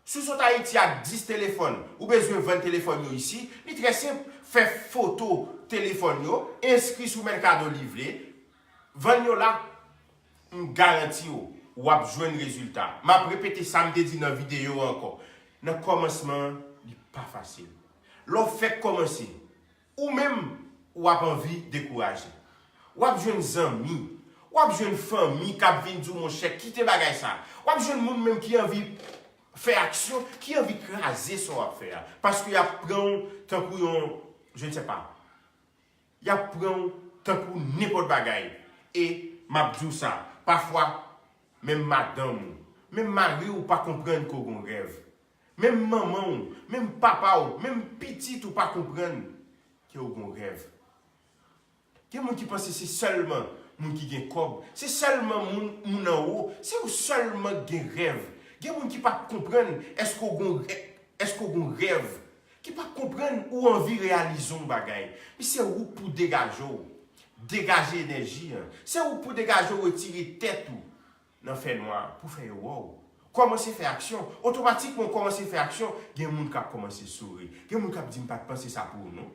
Si w sot Ayiti ak dis telefòn, ou bezwen vann telefòn yo isi, li trè senp, fè foto telefòn yo, enskri sou Mercado Livre, vann yo la, m garanti w, w ap jwenn rezilta. M ap repete sa m te di nan videyo a ankò. Nan kòmansman, li pa fasil. Lè w fèk kòmanse, ou menm, w ap anvi dekouraje. W ap jwenn zanmi, w ap jwenn fanmi k ap vin di w, "Monchè, kite bagay sa." W ap jwenn moun menm ki anvi fè aksyon ki anvi kraze sa w ap fè a. Paske y ap pran w tankou yon, je ne sais pas, y ap pran w tankou nenpòt bagay. E m ap di w sa, pafwa, menm madanm ou, menm mari w pa konprann ke w gen yon rèv. Menm manman w, menm papa w, menm pitit ou pa konprann ke w gen yon rèv. Gen moun ki panse se sèlman moun ki gen kòb, se sèlman moun, moun anwo, se yo sèlman ki gen rèv. Gen moun ki p ap konprann èske w gen, èske w gen rèv, ki p ap konprann ou anvi reyalize yon bagay. Men se ou k pou degaje w, degaje enèji an. Se ou k pou degaje w retire tèt ou nan fènwa pou fè yo wè w. Kòmanse fè aksyon. Otomatikman, w kòmanse fè aksyon, gen moun k ap kòmanse souri. Gen moun k ap di, "M pa t panse sa pou ou, non."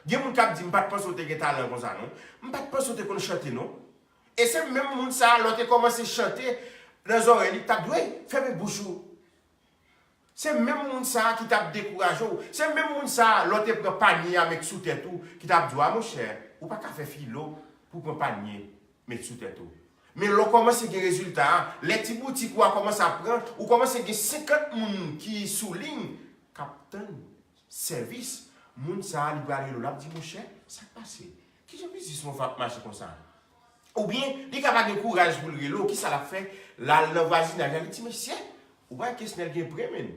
Gen moun k ap di, "M pa t panse w te gen talan konsa, non. M pa t panse w te konn chante, non." E se menm moun sa a, lè w te kòmanse chante nan zòrèy li, k t ap di, "Wey, fèmen bouch ou." Se menm moun sa a ki t ap dekouraje w. Se menm moun sa a, lè w te pran panye a met sou tèt ou, ki t ap di w, "A monchè, ou pa ka fè filo pou w pran panye met sou tèt ou." Men lè w kòmanse gen rezilta a, lè ti boutik ou a kòmanse ap pran, ou kòmanse gen senkant moun ki sou liy k ap tann sèvis, moun sa a, li pral rele w, l ap di, "Monchè, sa k pase? Kijan biznis mwen fè ap mache konsa?" Oubyen, li ka pa gen kouraj pou l rele w, kisa l ap fè? L al nan vwazinaj la, li di, "Mesye, ou pa wè Kesnel gen pre, menn?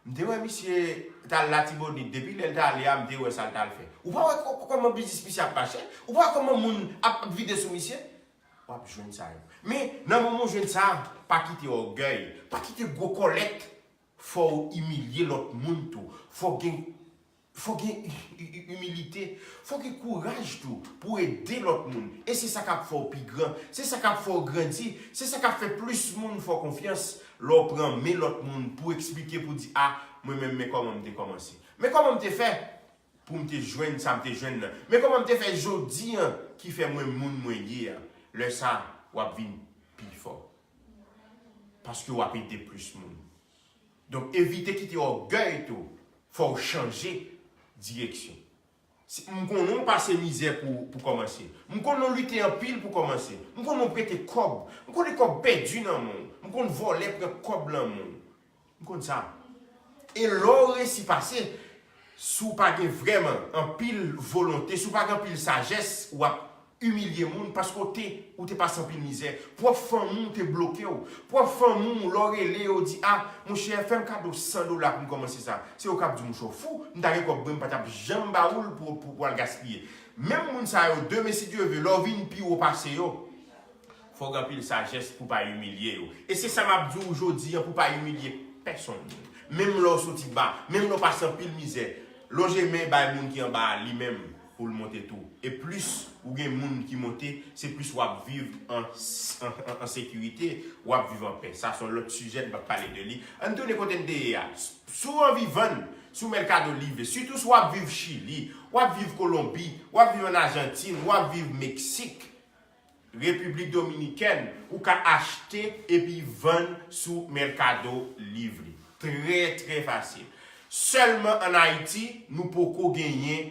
M te wè misye t al Latibonit, depi lè l t ale a, m te wè sa l t al fè. Ou pa wè kò-, kòman biznis misye ap mache? Ou pa wè kòman moun ap, ap vide sou misye?" W ap jwenn sa yo. Men, nan moman w jwenn sa, pa kite ògèy, pa kite gwo kòlèt fè w imilye lòt moun tou. Fò w gen, fò w gen i-, i-, imilite. Fò w gen kouraj tou pou w ede lòt moun. E se sa k ap fè w pi gran. Se sa k ap fè w grandi. Se sa k ap fè plis moun fè w konfyans lè w pran men lòt moun pou eksplike, pou di, "A, mwen menm, men kòman m te kòmanse. Men kòman m te fè pou m te jwenn sa m te jwenn nan. Men kòman m te fè jodi an ki fè mwen moun mwen ye an." Lè sa a, w ap vin pi fò. Paske w ap ede plis moun. Donk, evite kite ògèy tou fè w chanje direksyon. Si, m konnen w pase mizè pou, pou kòmanse. M konnen w lite anpil pou kòmanse. M konnen w prete kòb. M konnen kòb pèdi nan men w. M konn vòlè pran kòb nan men w. M konn sa. E lè w resi pase, si w pa gen vrèman anpil volonte, si w pa gen anpil sajès, w ap imilye moun paske w te, ou te pase anpil mizè. Pwòp fanmi w te bloke w. Pwòp fanmi w, lè w rele yo, di, "A, monchè, fè m kado san dola pou m kòmanse sa." Se yo k ap di w, "Monchè, w fou, m ta gen kòb mwen, m pa t ap janm ba ou l pou, pou, pou al gaspiye." Menm moun sa yo, demen, si Dye vle, lè w vin pi wo pase yo, fò w gen anpil sajès pou w pa imilye yo. E se sa m ap di w jodi an, pou w pa imilye pèsonn. Menm lè w soti ba, menm lè w pase anpil mizè, lonje men bay moun ki anba a li menm pou l monte tou. E plis ou gen moun ki monte, se plis w ap viv an, an, an, an sekirite, w ap viv an pè. Sa se yon lòt sijè, n p ap pale de li. Ann tounen kote n te ye a. Si w anvi vann sou Mercado Libre, sitou si w ap viv Chili, w ap viv Kolonbi, w ap viv ann Ajantin, w ap viv Meksik, Repiblik Dominikèn, ou ka achte epi vann sou Mercado Libre. Trè, trè fasil. Sèlman ann Ayiti, nou poko genyen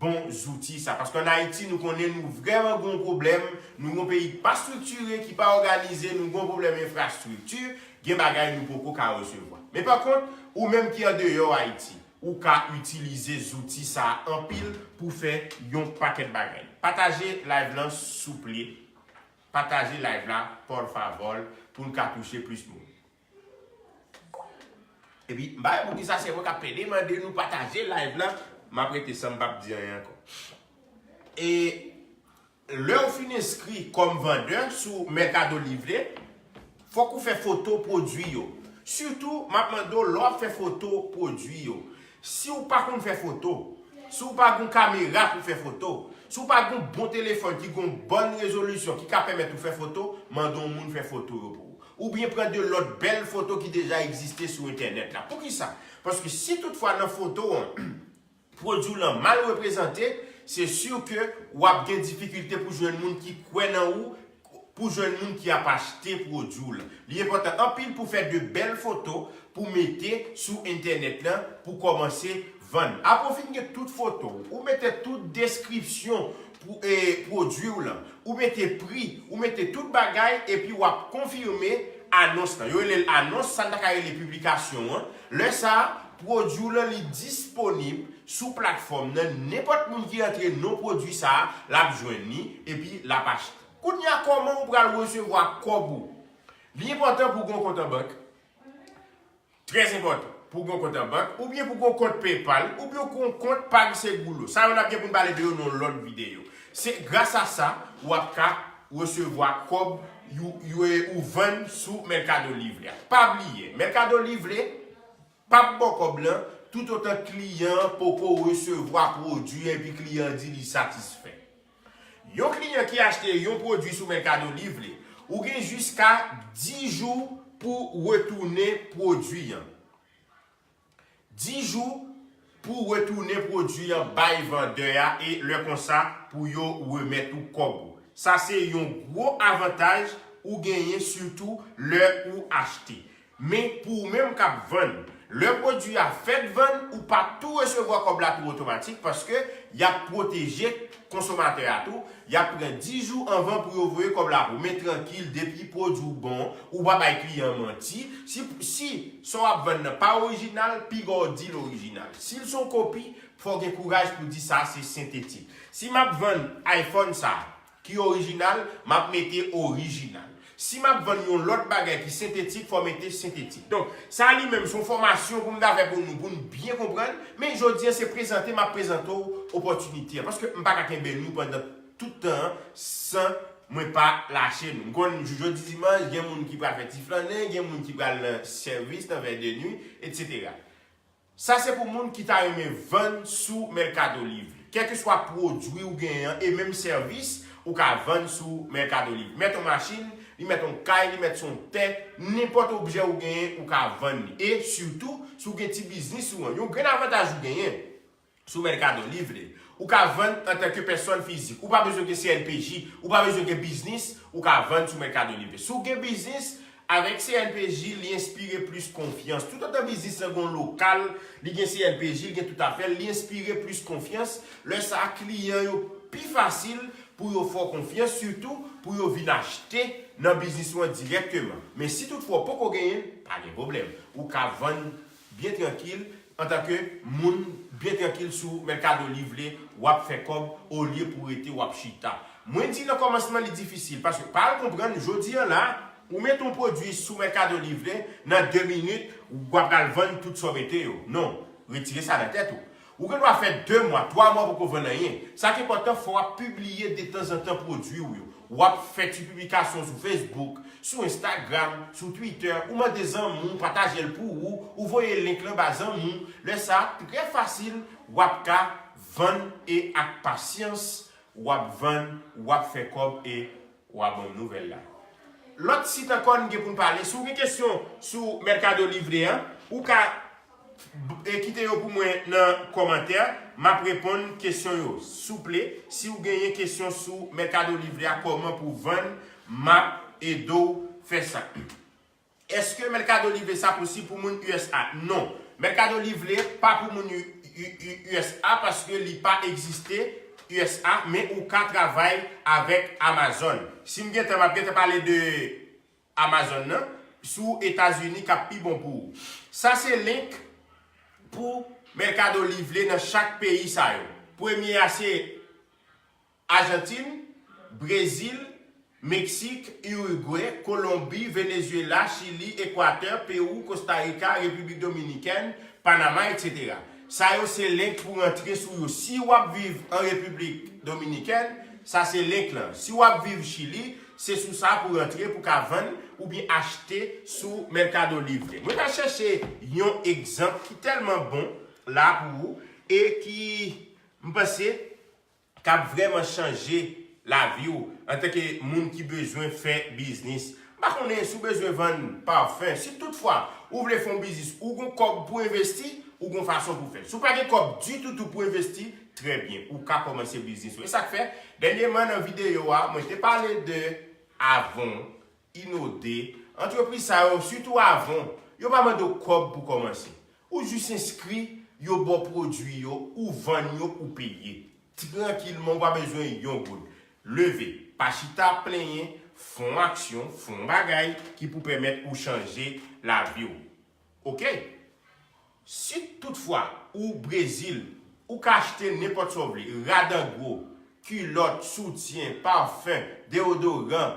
bon zouti sa. Paske ann Ayiti, nou konnen nou vrèman gen yon pwoblèm, nou yon peyi ki pa estriktire, ki pa òganize, nou gen yon pwoblèm enfrastrikti, gen bagay nou poko ka resevwa. Men pa kont, ou menm ki andeyò Ayiti, ou ka itilize zouti sa a anpil pou fè yon pakèt bagay. Pataje live lan, souple. Pataje live la, por favor, pou n ka touche plis moun. Epi, m pa wè poukisa se mwen k ap pede mande nou pataje live lan, m ap rete san m p ap di anyen ankò. E lè w fin enskri kòm vandè sou Mercado Libre, fòk ou fè foto pwodui yo. Sitou, m ap mande w lè w ap fè foto pwodui yo. Si w pa konn fè foto, si w pa gen yon kamera pou fè foto, si w pa gen yon bon telefòn ki gen yon bòn rezolisyon ki ka pèmèt ou fè foto, mande yon moun fè foto yo pou ou. Oubyen pran de lòt bèl foto ki deja egziste sou entènèt la. Poukisa? Paske si toutfwa nan foto an, pwodui w lan mal reprezante, se si ke w ap gen difikilte pou jwenn moun ki kwè nan ou, pou jwenn moun ki ap achte pwodui w lan. Li enpòtan anpil pou fè de bèl foto pou mete sou entènèt lan pou kòmanse vann. Apre w fin gen tout foto w, ou mete tout deskripsyon pou, e, pwodui w lan, ou mete pri, ou mete tout bagay, epi w ap konfime anons lan. Yo rele l anons, sa n ta ka rele piblikasyon an. Lè sa a, pwodui w lan li disponib sou platfòm nan. Nenpòt moun ki antre non pwodui sa a, l ap jwenn li, epi l ap achte. Kounye a, kòman ou pral resevwa kòb ou? Li enpòtan pou w gen yon kont an bank. Trè enpòtan pou w gen yon kont an bank, oubyen pou w gen yon kont PayPal, oubyen pou w gen yon kont PagSeguro. Sa yo n ap gen pou n pale de yo nan yon lòt videyo. Se gras a sa, w ap ka resevwa kòb yo, yo, ou vann sou Mercado Livre a. Pa bliye, Mercado Livre p ap ba w kòb lan toutotan kliyan an poko resevwa pwodui an epi kliyan an di li satisfè. Yon kliyan ki achte yon pwodui sou Mercado Livre, ou gen jiska dis jou pou retounen pwodui an. Dis jou pou retounen pwodui an bay vandè a e lè konsa pou yo remèt ou kòb ou. Sa se yon gwo avantaj ou genyen sitou lè ou achte. Men pou ou menm k ap vann, lè pwodui a fèt vann, ou p ap tou resevwa kòb la tou otomatik paske y ap pwoteje konsomatè a tou. Y ap pran dis jou anvan pou yo voye kòb la pou ou. Men trankil, depi pwodui w bon, ou pa bay kliyan manti. Si, si sa w ap vann nan pa orijinal, piga w di l orijinal. Si l se yon kopi, fò w gen kouraj pou di sa se sentetik. Si m ap vann iPhone sa, ki orijinal, m ap mete orijinal. Si m ap vann yon lòt bagay ki sentetik, fò w mete sentetik. Donk, sa li menm se yon fòmasyon pou m ta fè pou nou, pou n byen konprann, men jodi a se prezante m ap prezante w opòtinite a, paske m pa ka kenbe nou pandan tout tan an san mwen pa lache nou. M konn jou jodi dimanch, gen moun ki pral fè ti flannen, gen moun ki pral nan sèvis, nan vèy de nwi, etsetera. Sa se pou moun ki ta renmen vann sou Mercado Livre. Kèlkeswa pwodui ou genyen an e menm sèvis, ou ka vann sou Mercado Livre. Mèt yon machin, li mèt yon kay, li mèt sou yon tè, nenpòt objè ou genyen, ou ka vann li. E sitou, si w gen ti biznis ou an, yon grenn avantaj ou genyen sou Mercado Livre, ou ka vann antanke pèsòn fizik. Ou pa bezwen gen C N P J, ou pa bezwen gen biznis, ou ka vann sou Mercado Livre. Si w gen biznis, avèk C N P J, li enspire plis konfyans. Toutotan biznis lan gen yon lokal, li gen C N P J, li gen tout afè l, li enspire plis konfyans. Lè sa a, kliyan yo pi fasil pou yo fè w konfyans, sitou pou yo vin achte nan biznis ou an dirèkteman. Men si toutfwa w poko genyen l, pa gen pwoblèm. Ou ka vann byen trankil, antanke moun byen trankil sou Mercado Livre, w ap fè kòb olye pou w rete w ap chita. Mwen di nan kòmansman li difisil, paske pa al konprann, jodi a la, ou mete yon pwodui sou Mercado Livre, nan de minit, w ap al vann tout sa w mete yo. Non, retire sa nan tèt ou. Ou gen dwa fè de mwa, twa mwa poko vann anyen. Sa k enpòtan, fò w ap pibliye detanzantan pwodui w yo. W ap fè ti piblikasyon sou Facebook, sou Instagram, sou Twitter, ou mande zanmi w pataje l pou ou, ou voye link lan ba zanmi w. Lè sa a, trè fasil, w ap ka vann e ak pasyans, w ap vann, w ap fè kòb e w ap ban m nouvèl la. Lòt sit ankò n gen pou n pale. Si w gen kesyon sou Mercado Livre an, ou ka e kite yo pou mwen nan kòmantè, m ap reponn kesyon yo. Souple, si w genyen kesyon sou Mercado Livre a, kòman pou vann, m ap ede w fè sa. Èske Mercado Livre sa posib pou moun U S A? Non. Mercado Livre pa pou moun U- U- U- U S A paske li pa egziste U S A, men ou ka travay avèk Amazon. Si m gentan, m ap gentan pale de Amazon nan, sou Etazini k ap pi bon pou ou. Sa se link pou Mercado Livre nan chak peyi sa yo. Premye a se Ajantin, Brezil, Meksik, Irigwe, Kolonbi, Venezuela, Chili, Ekwatè, Pewou, Kosta Rika, Repiblik Dominikèn, Panama, etsetera. Sa yo se link pou rantre sou yo. Si w ap viv an Repiblik Dominikèn, sa se link lan. Si w ap viv Chili, se sou sa pou rantre pou ka vann oubyen achte sou Mercado Livre. Mwen pral chèche yon egzanp ki tèlman bon la pou ou e ki, m panse, k ap vrèman chanje lavi w antanke moun ki bezwen fè biznis. M pa konnen si w bezwen vann pafen. Si toutfwa ou vle fè yon biznis, ou gon kòb pou envesti, ou gon fason pou fè l. Si w pa gen kòb ditou tou pou envesti, trè byen, ou ka kòmanse biznis ou. E sa k fè, dènyèman nan videyo a, mwen te pale de Avon, Inode, antrepriz sa yo, sitou Avon, yo pa mande w kòb pou kòmanse. Ou jis enskri, yo ba w pwodui yo, ou vann yo, ou peye. Trankilman, ou pa bezwen yon goud. Leve, pa chita ap plenyen, Fè yon aksyon, fè yon bagay ki pou pèmèt ou chanje lavi w. Oke? Si toutfwa ou Brezil, ou ka achte nenpòt sa w vle, rad an gwo, kilòt, soutyen, pafen, deodoran,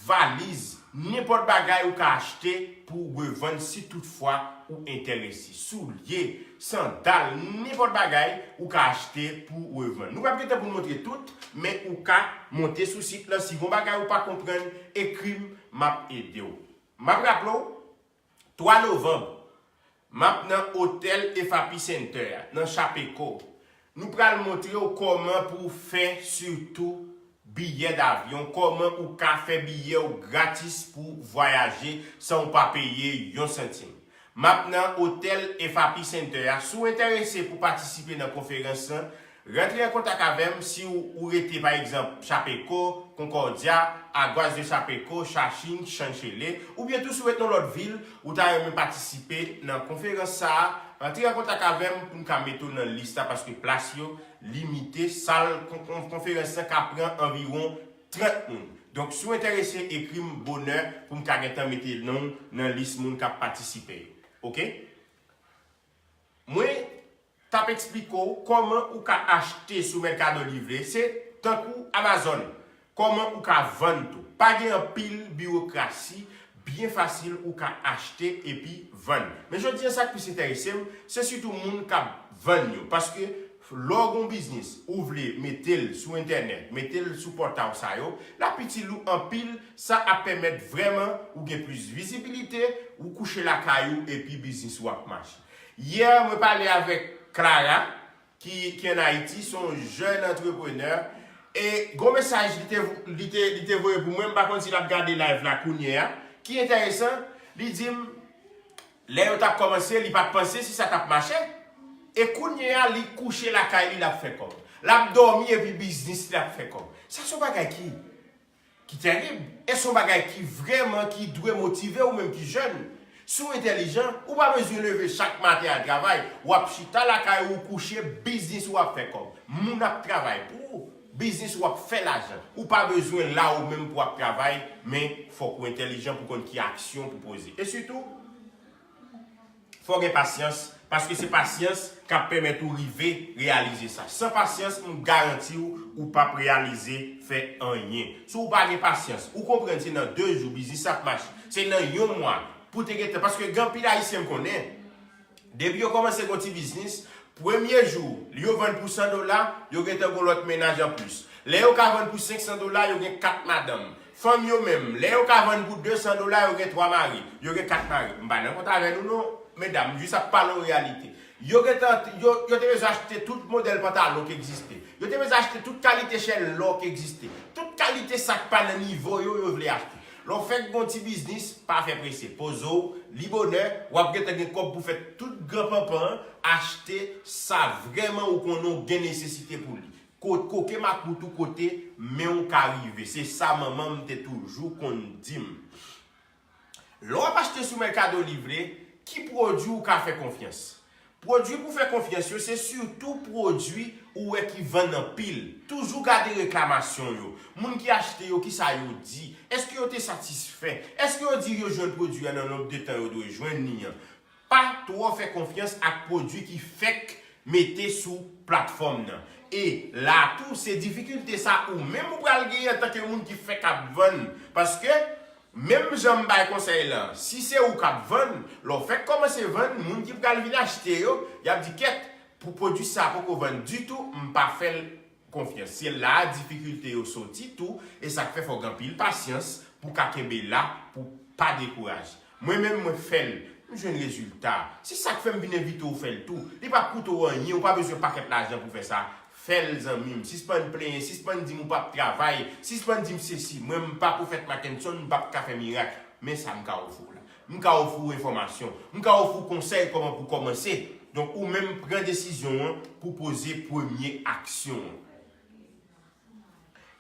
valiz, nenpòt bagay ou ka achte pou revann si toutfwa ou enterese. Soulye, sandal, nenpòt bagay ou ka achte pou revann. Nou p ap gen tan pou n montre tout, men ou ka monte sou sit lan. Si gen yon bagay ou pa konprann, ekri m, m ap ede w. M ap raple w, twa novanm, m ap nan otèl F A P Center a, nan Chapecó. Nou pral montre w kòman pou w fè sitou biyè davyon, kòman ou ka fè biyè w gratis pou vwayaje san w pa peye yon santim. M ap nan otèl F A P Center a. Si w enterese pou patisipe nan konferans lan, rantre an kontak avè m si w, ou rete, pa egzanp, Chapecó, Concordia, Aguas de Chapecó, Xaxim, Xanxelé, oubyen tou si w ret nan lòt vil, ou ta renmen patisipe nan konferans sa a, rantre an kontak avè m pou m ka mete w nan lis la, paske plas yo limite. Sal kon-, kon-, konferans lan ka pran anviwon trant moun. Donk, si w enterese, ekri m bonè pou m ka gentan mete non w nan lis moun k ap patisipe yo. Oke? Mwen t ap eksplike w kòman ou ka achte sou Mercado Libre, se tankou Amazon. Kòman ou ka vann tou. Pa gen anpil biwokrasi, byen fasil ou ka achte epi vann. Men jodi a, sa k plis enterese m, se sitou moun k ap vann yo. Paske lè w gen yon biznis, ou vle mete l sou entènèt, mete l sou pòtal sa yo, l ap itil ou anpil, sa ap pèmèt vrèman ou gen plis vizibilite, ou kouche lakay ou epi biznis ou ap mache. Yè, mwen pale avèk Clara, ki, ki ann Ayiti, se yon jèn antreprenè. E gon mesaj li te, li te, li te voye pou mwen, m pa konn si l ap gade live la kounye a, ki enteresan, li di m, lè yo t ap kòmanse, li pa t panse si sa t ap mache. E kounye a, li kouche lakay li, l ap fè kòb. L ap dòmi epi biznis li ap fè kòb. Sa se yon bagay ki, ki terib. E se yon bagay ki vrèman ki dwe motive ou menm ki jèn. Si w entèlijan, ou pa bezwen leve chak maten al travay. W ap chita lakay ou, kouche, biznis ou ap fè kòb. Moun ap travay pou ou. Biznis ou ap fè lajan. Ou pa bezwen la ou menm pou w ap travay, men fòk ou entèlijan pou konn ki aksyon pou poze. E sitou, fò w gen pasyans, paske se pasyans k ap pèmèt ou rive reyalize sa. San pasyans, m garanti w, ou p ap reyalize fè anyen. Si w pa gen pasyans, ou konprann se nan de jou biznis ap mache, se nan yon mwa, pou te gentan, paske gen anpil Ayisyen m konnen, depi yo kòmanse gen yon ti biznis, premye jou, yo vann pou san dola, yo gentan gen lòt mennaj anplis. Lè yo ka vann pou senk san dola, yo gen kat madanm. Fanm yo menm, lè yo ka vann pou de san dola, yo gen twa mari, yo gen kat mari. M pa nan kont avè nou non, medam, m jis ap pale yon reyalite. Yo gentan, yo, yo te bezwen achte tout modèl pantalon ki egziste. Yo te bezwen achte tout kalite chèn lò ki egziste. Tout kalite sa k pa nan nivo yo, yo vle achte. Lè w fèk gen yon ti biznis, pa fè prese. Poze w, li bonè, w ap gentan gen kòb pou fè tout gran panpan an, achte sa vrèman ou konnen w gen nesesite pou li. Ko-, koke makout ou kote men w ka rive. Se sa manman m te toujou konn di m. Lè w ap achte sou Mercado Libre, ki pwodui ou ka fè konfyans? Pwodui pou fè konfyans yo, se sitou pwodui ou wè ki vann anpil. Toujou gade reklamasyon yo. Moun ki achte yo, kisa yo di? Èske yo te satisfè? Èske yo di yo jwenn pwodui a nan nonb de tan yo dwe jwenn li an? Pa twò fè konfyans ak pwodui ki fèk mete sou platfòm nan. E la tou, se difikilte sa ou menm ou pral genyen antanke moun ki fèk ap vann. Paske, menm jan m bay konsèy lan, si se ou k ap vann, lè w fèk kòmanse vann, moun ki pral vin achte yo, y ap di, "Kèt, pou pwodui sa poko vann ditou, m pa fè l konfyans." Se la a difikilte yo soti tou, e sa k fè fò w gen anpil pasyans pou w ka kenbe la, pou w pa dekouraje. Mwen menm, mwen fè l, m jwenn rezilta. Se sa k fè m vin envite w fè l tou. Li p ap koute w anyen, ou pa bezwen pakèt lajan pou fè sa. Fè l, zanmi m. Sispann plenyen, sispann di m ou p ap travay, sispann di m sesi. Mwen, m pa Pwofèt Mackenson, m p ap ka fè mirak. Men sa m ka ofri w la. M ka ofri w enfòmasyon. M ka ofri w konsèy kòman pou kòmanse. Donk, ou menm pran desizyon an pou poze premye aksyon an.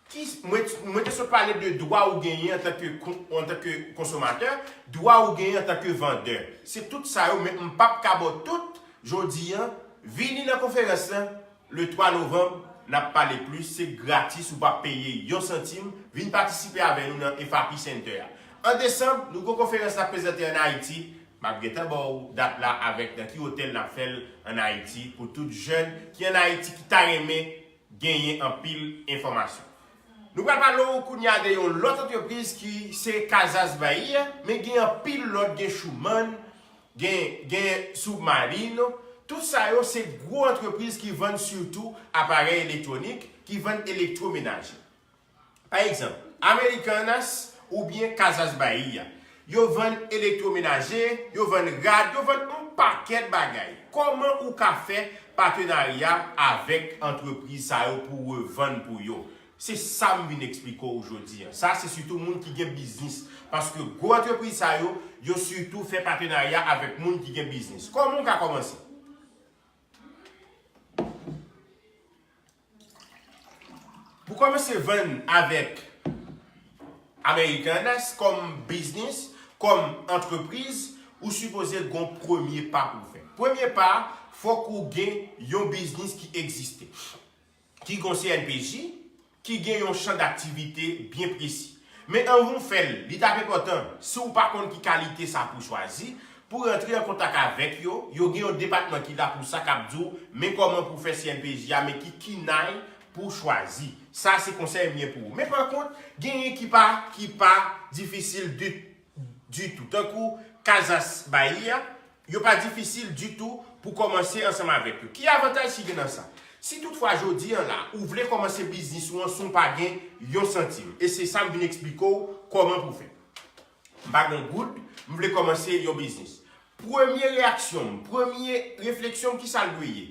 Ki, mwen, mwen te sot pale de dwa ou genyen antanke kon-, antanke konsomatè, dwa ou genyen antanke vandè. Se tout sa yo, men m p ap ka ba w tout jodi an. Vini nan konferans lan le twa novanm, N ap pale plis, se gratis, ou p ap peye yon santim. Vin patisipe avè nou nan F A P Center a. An desanm, nou gen yon konferans n ap prezante ann Ayiti. M ap gentan ba w dat la avèk nan ki otèl n ap fè l ann Ayiti pou tout jèn ki ann Ayiti ki ta renmen genyen anpil enfòmasyon. Nou pral pale w kounye a de yon lòt antrepriz ki se Casas Bahia, men gen anpil lòt, gen Schumann, gen, gen Submarino. Tout sa yo se gwo antrepriz ki vann sitou aparèy elektwonik, ki vann elektwomenaje. Pa egzanp, Americanas oubyen Casas Bahia. Yo vann elektwomenaje, yo vann rad, yo vann yon pakèt bagay. Kòman ou ka fè patenarya avèk antrepriz sa yo pou revann pou yo? Se sa m vin eksplike w jodi a. Sa se sitou moun ki gen biznis. Paske gwo antrepriz sa yo, yo sitou fè patenarya avèk moun ki gen biznis. Kòman w ka kòmanse? Pou kòmanse vann avèk Americanas kòm biznis, kòm antrepriz, ou sipoze gen yon premye pa pou w fè. Premye pa, fòk ou gen yon biznis ki egziste, ki gen yon C N P J, ki gen yon chan daktivite byen presi. Men anvan w fè l, li t ap enpòtan, si w pa konn ki kalite sa pou w chwazi, pou w rantre an kontak avèk yo. Yo gen yon depatman ki la pou sa, k ap di w men kòman pou w fè C N P J a, men ki kinay pou w chwazi. Sa se konsèy m gen pou ou. Men pa kont, genyen ki pa, ki pa difisil di, ditou. Tankou Casas Bahia, yo pa difisil ditou pou kòmanse ansanm avèk yo. Ki avantaj ki gen nan sa? Si toutfwa jodi a la, ou vle kòmanse biznis ou an san w pa gen yon santim, e se sa m vin eksplike w kòman pou w fè. M pa gen goud, m vle kòmanse yon biznis. Premye reyaksyon m, premye refleksyon m, ki sa l dwe ye?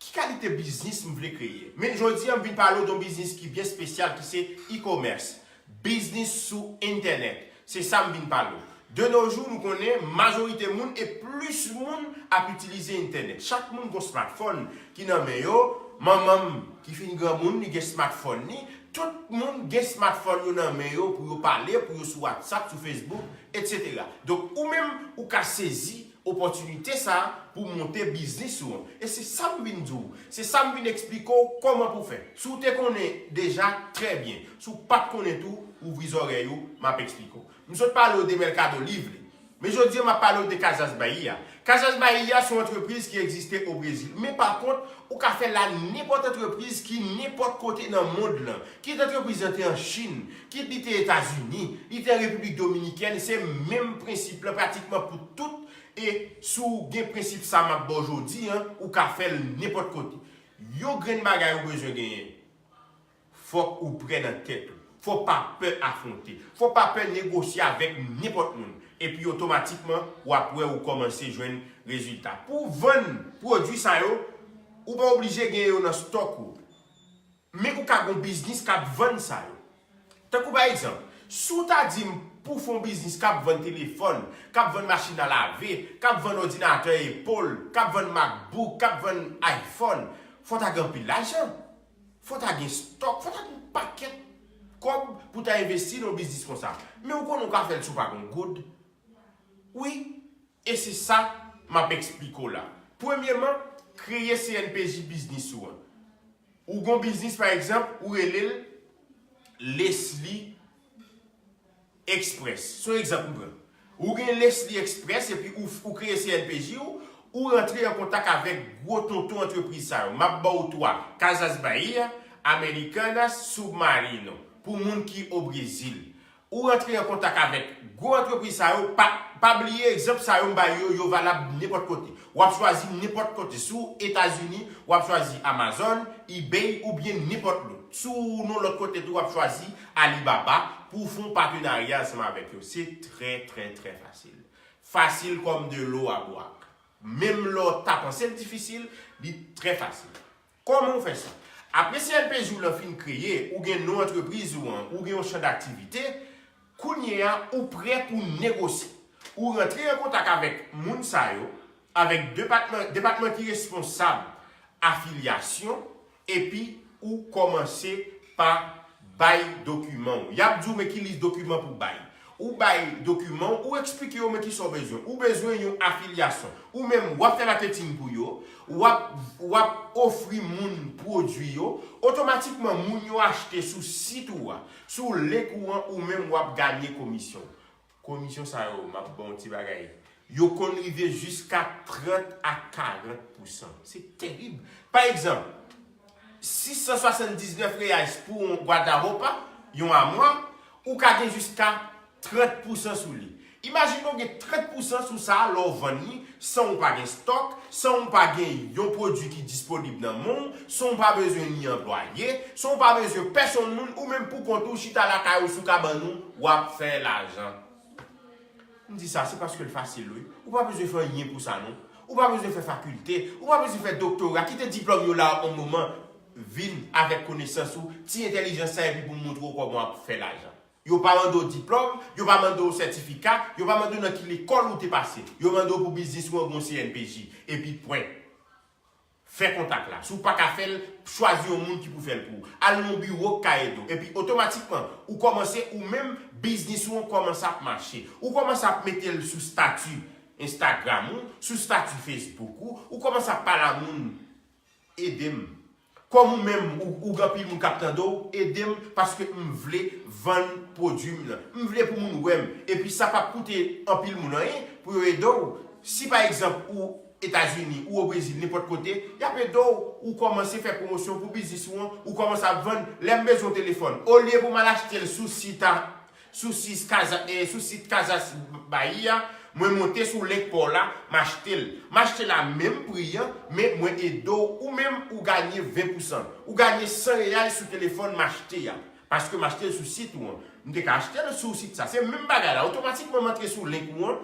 Ki kalite biznis m vle kreye? Men jodi a, m vin pale w de yon biznis ki byen espesyal, ki se e-commerce, biznis sou entènèt. Se sa m vin pale w. De nos jours, nou konnen majorite moun e plis moun ap itilize entènèt. Chak moun gen smartphone ki nan men yo. Manman m ki fin granmoun, li gen smartphone li. Tout moun gen smartphone yo nan men yo pou yo pale, pou yo sou WhatsApp, sou Facebook, et cetera. Donk, ou menm, ou ka sezi opòtinite sa a pou monte biznis ou an. E se sa m vin di w, se sa m vin eksplike w kòman pou w fè. Si w te konnen deja, trè byen. Si w pa t konnen tou, ouvri zòrèy ou, m ap eksplike w. M sot pale w de Mercado Livre. Men jodi a, m ap pale w de Casas Bahia. Casas Bahia se yon antrepriz ki egziste o Brezil. Men pa kont, ou ka fè l a nenpòt antrepriz ki nenpòt kote nan mond lan. Kit antrepriz lan te an Chin, kit li te Etazini, li te an Repiblik Dominikèn, se menm prensip lan pratikman pou tout. E si w gen prensip sa m ap ba w jodi a, ou ka fè l nenpòt kote. Yon grenn bagay ou bezwen genyen, fòk ou prè nan tèt ou. Fò w pa pè afwonte. Fò w pa pè negosye avèk nenpòt moun. Epi otomatikman, w ap wè ou kòmanse jwenn rezilta. Pou w vann pwodui sa yo, ou pa oblije gen yo nan stòk ou. Men ou ka gen yon biznis k ap vann sa yo. Tankou pa egzanp, si w ta di m pou w fè yon biznis k ap vann telefòn, k ap vann machin a lave, k ap vann òdinatè Apple, k ap vann MacBook, k ap vann iPhone, fò w ta gen anpil lajan. Fò w ta gen stòk, fò w ta gen yon pakèt kòb pou w ta envesti nan yon biznis konsa. Men ou konnen ou ka fè l si w pa gen yon goud. Wi, e se sa m ap eksplike w la. Premyeman, kreye C N P J biznis ou an. Ou gen yon biznis, pa egzanp, ou rele l Leslie Express. Se yon egzanp m pran. Ou gen Leslie Express epi ou, ou kreye C N P J ou, ou rantre an kontak avèk gwo tonton antrepriz sa yo. M ap ba w twa, Casas Bahia, Americanas, Submarino, pou moun ki o Brezil. Ou rantre an kontak avèk gwo antrepriz sa yo, pa, pa bliye egzanp sa yo m bay yo, yo valab nenpòt kote. W ap chwazi nenpòt kote. Si w Etazini, w ap chwazi Amazon, eBay oubyen nenpòt lòt. Si w nan lòt kote tou, w ap chwazi Alibaba pou w fè yon patenarya ansanm avèk yo. Se trè, trè, trè fasil. Fasil comme de l'eau à boire. Menm lè w ta panse l difisil, li trè fasil. Kòman w fè sa? Apre C N P J w lan fin kreye, ou gen non antrepriz ou an, ou gen yon chan daktivite, kounye a, ou prè pou negosye. Ou rantre an kontak avèk moun sa yo, avèk depatman, depatman ki responsab afilyasyon, epi ou kòmanse pa bay dokiman w. Y ap di w men ki lis dokiman pou w bay. Ou bay dokiman, ou eksplike yo men kisa w bezwen. Ou bezwen yon afilyasyon. Ou menm, w ap fè maketing pou yo, w ap, w ap ofri moun pwodui yo. Otomatikman, moun yo achte sou sit ou a, sou link ou an, ou menm w ap ganye komisyon. Komisyon sa yo, m ap ba w ti bagay. Yo konn rive jiska trant a karant pousan. Se terib. Pa egzanp, sis san swasanndiznèf reais pou yon gwadawòpa, yon amwa, ou ka gen jiska trant pousan sou li. Imajine w gen trant pousan sou sa a lè w vann li, san w pa gen stòk, san w pa gen yon pwodui ki disponib nan men w, san w pa bezwen ni anplwaye, san w pa bezwen pèsonn moun, ou menm pou kont ou chita lakay ou sou kabann ou, w ap fè lajan. M di sa, se paske l fasil, wi. Ou pa bezwen fè anyen pou sa, non. Ou pa bezwen fè fakilte. Ou pa bezwen fè doktora. Kite diplòm yo la yon moman. Vin avèk konesans ou, ti entèlijans sa epi pou m montre w kòman w ap fè lajan. Yo pa mande w diplòm, yo pa mande w sètifika, yo pa mande w nan ki lekòl ou te pase. Yo mande w pou biznis ou an gon C N P J. Epi pwen. Fè kontak la. Si w pa ka fè l, chwazi yon moun ki pou fè l pou ou. Al nan yon biwo k ka ede w. Epi otomatikman, ou kòmanse, ou menm, biznis ou an kòmanse ap mache. Ou kòmanse ap mete l sou stati Instagram ou, sou stati Facebook ou, ou kòmanse ap pale a moun, ede m. Kòm ou menm, ou, ou gen anpil moun k ap tande w, ede m paske m vle vann pwodui m nan. M vle pou moun wè m. Epi sa p ap koute anpil moun anyen pou yo ede w. Si pa egzanp ou Etazini, ou o Brezil, nenpòt kote, y ap ede w, ou kòmanse fè pwomosyon pou biznis ou an, ou kòmanse ap vann. Lè m bezwen yon telefòn, olye pou m al achte l sou sit a, sou sit Casa, eh, sou sit Casas Bahia, mwen monte sou link pa w la, m achte l. M achte l a menm pri an, men mwen ede w, ou menm ou ganye ven pousan. Ou ganye san reyal sou telefòn m achte a. Paske m achte l sou sit ou an. M te ka achte l sou sit sa. Se menm bagay la. Otomatikman m antre sou link ou an,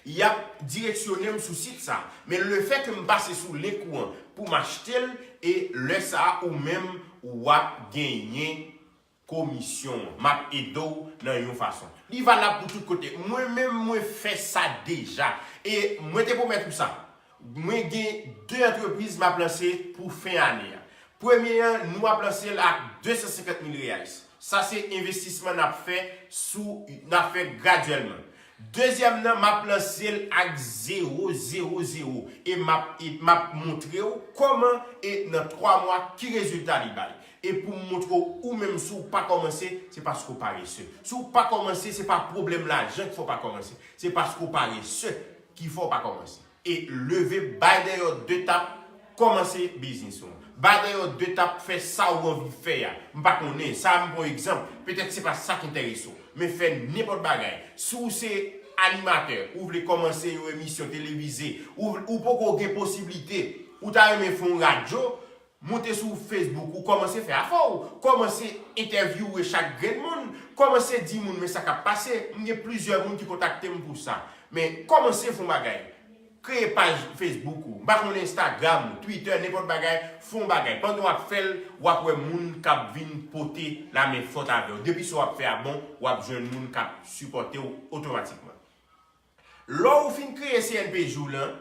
y ap direksyone m sou sit sa. Men lefètke m pase sou link ou an pou m achte l, e lè sa a, ou menm, w ap genyen komisyon an. M ap ede w nan yon fason. Li valab pou tout kote. Mwen menm, mwen fè sa deja. E mwen te pwomèt ou sa. Mwen gen de antrepriz m ap lanse pou fen ane a. Premye an, nou ap lanse l ak de san senkant mil reais. Sa se envestisman n ap fè sou, n ap fè gradyèlman. Dezyèm nan, m ap lanse l ak zewo, zewo, zewo. E m ap, e m ap montre w kòman e nan twa mwa ki rezilta li bay. E pou m montre w, ou menm si w pa kòmanse, se paske w parese. Si w pa kòmanse, se pa pwoblèm lajan ki fè w pa kòmanse. Se paske w parese ki fè w pa kòmanse. E leve, bay dèyè de tap, kòmanse biznis ou an. Bay dèyè de tap, fè sa ou anvi fè a. M pa konnen, sa a m pran egzanp, petèt se pa sa k enterese w. Men fè nenpòt bagay. Si w se animatè, ou vle kòmanse yon emisyon televize, ou, ou poko gen posiblite, ou ta renmen fè yon radyo, monte sou Facebook, ou kòmanse fè afè w, kòmanse entèvyouwe chak grenn moun, kòmanse di moun men sa k ap pase. M gen plizyè moun ki kontakte m pou sa. Men kòmanse fè yon bagay. Kreye paj Facebook ou, m pa konnen Instagram ou, Twitter, nenpòt bagay, fè yon bagay. Pandan w ap fè l, w ap wè moun k ap vin pote lamen fòt avè w. Depi sa w ap fè a bon, w ap jwenn moun k ap sipòte w otomatikman. Lè w fin kreye C N P J w lan,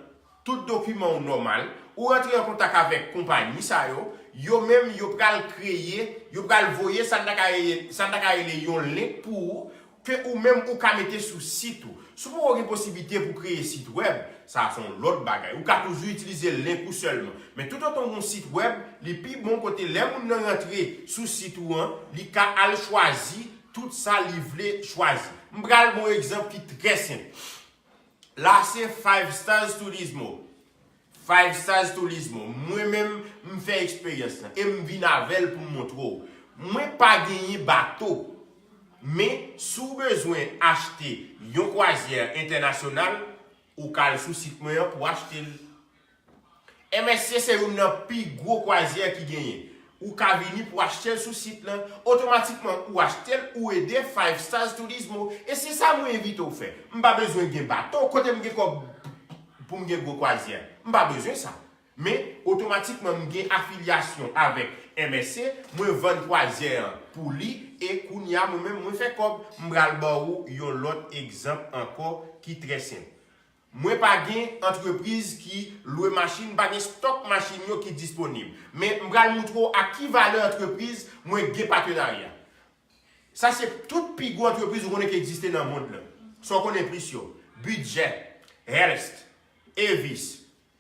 tout dokiman w nòmal, ou rantre an kontak avèk konpayi sa yo, yo menm yo pral kreye, yo pral voye sa n ta ka rele, sa n ta ka rele yon link pou ou, ke ou menm ou ka mete sou sit ou. Si w poko gen posiblite pou kreye sit wèb, sa a se yon lòt bagay. Ou ka toujou itilize link ou sèlman. Men toutotan w gen yon sit wèb, li pi bon kote lè moun nan rantre sou sit ou an, li ka al chwazi tout sa li vle chwazi. M pral ba w yon egzanp ki trè senp. La se Five Stars Turismo. Five Stars Turismo. Mwen menm, m fè eksperyans lan e m vin avè l pou m montre w. Mwen pa genyen bato. Men, si w bezwen achte yon kwazyè entènasyonal, ou ka al sou sit mwen an pou w achte l. M S C se youn nan pi gwo kwazyè ki genyen. Ou ka vini pou achte l sou sit lan. Otomatikman, ou achte l, ou ede Five Stars Turismo. E se sa mwen envite w fè. M pa bezwen gen bato. Kote m gen kòb pou m gen gwo kwazyè? M pa bezwen sa. Men, otomatikman, m gen afilyasyon avèk M S C. Mwen vann kwazyè an pou li. E kounye a, mwen menm, mwen fè kòb. M pral ba w yon lòt egzanp ankò ki trè senp. Mwen pa gen antrepriz ki lwe machin, m pa gen stòk machin yo ki disponib. Men m pral montre w a ki valè antrepriz mwen gen patenarya. Sa se tout pi gwo antrepriz ou konnen ki egziste nan mond lan. Sa w konnen plis yo. Budget, Hearst, Avis,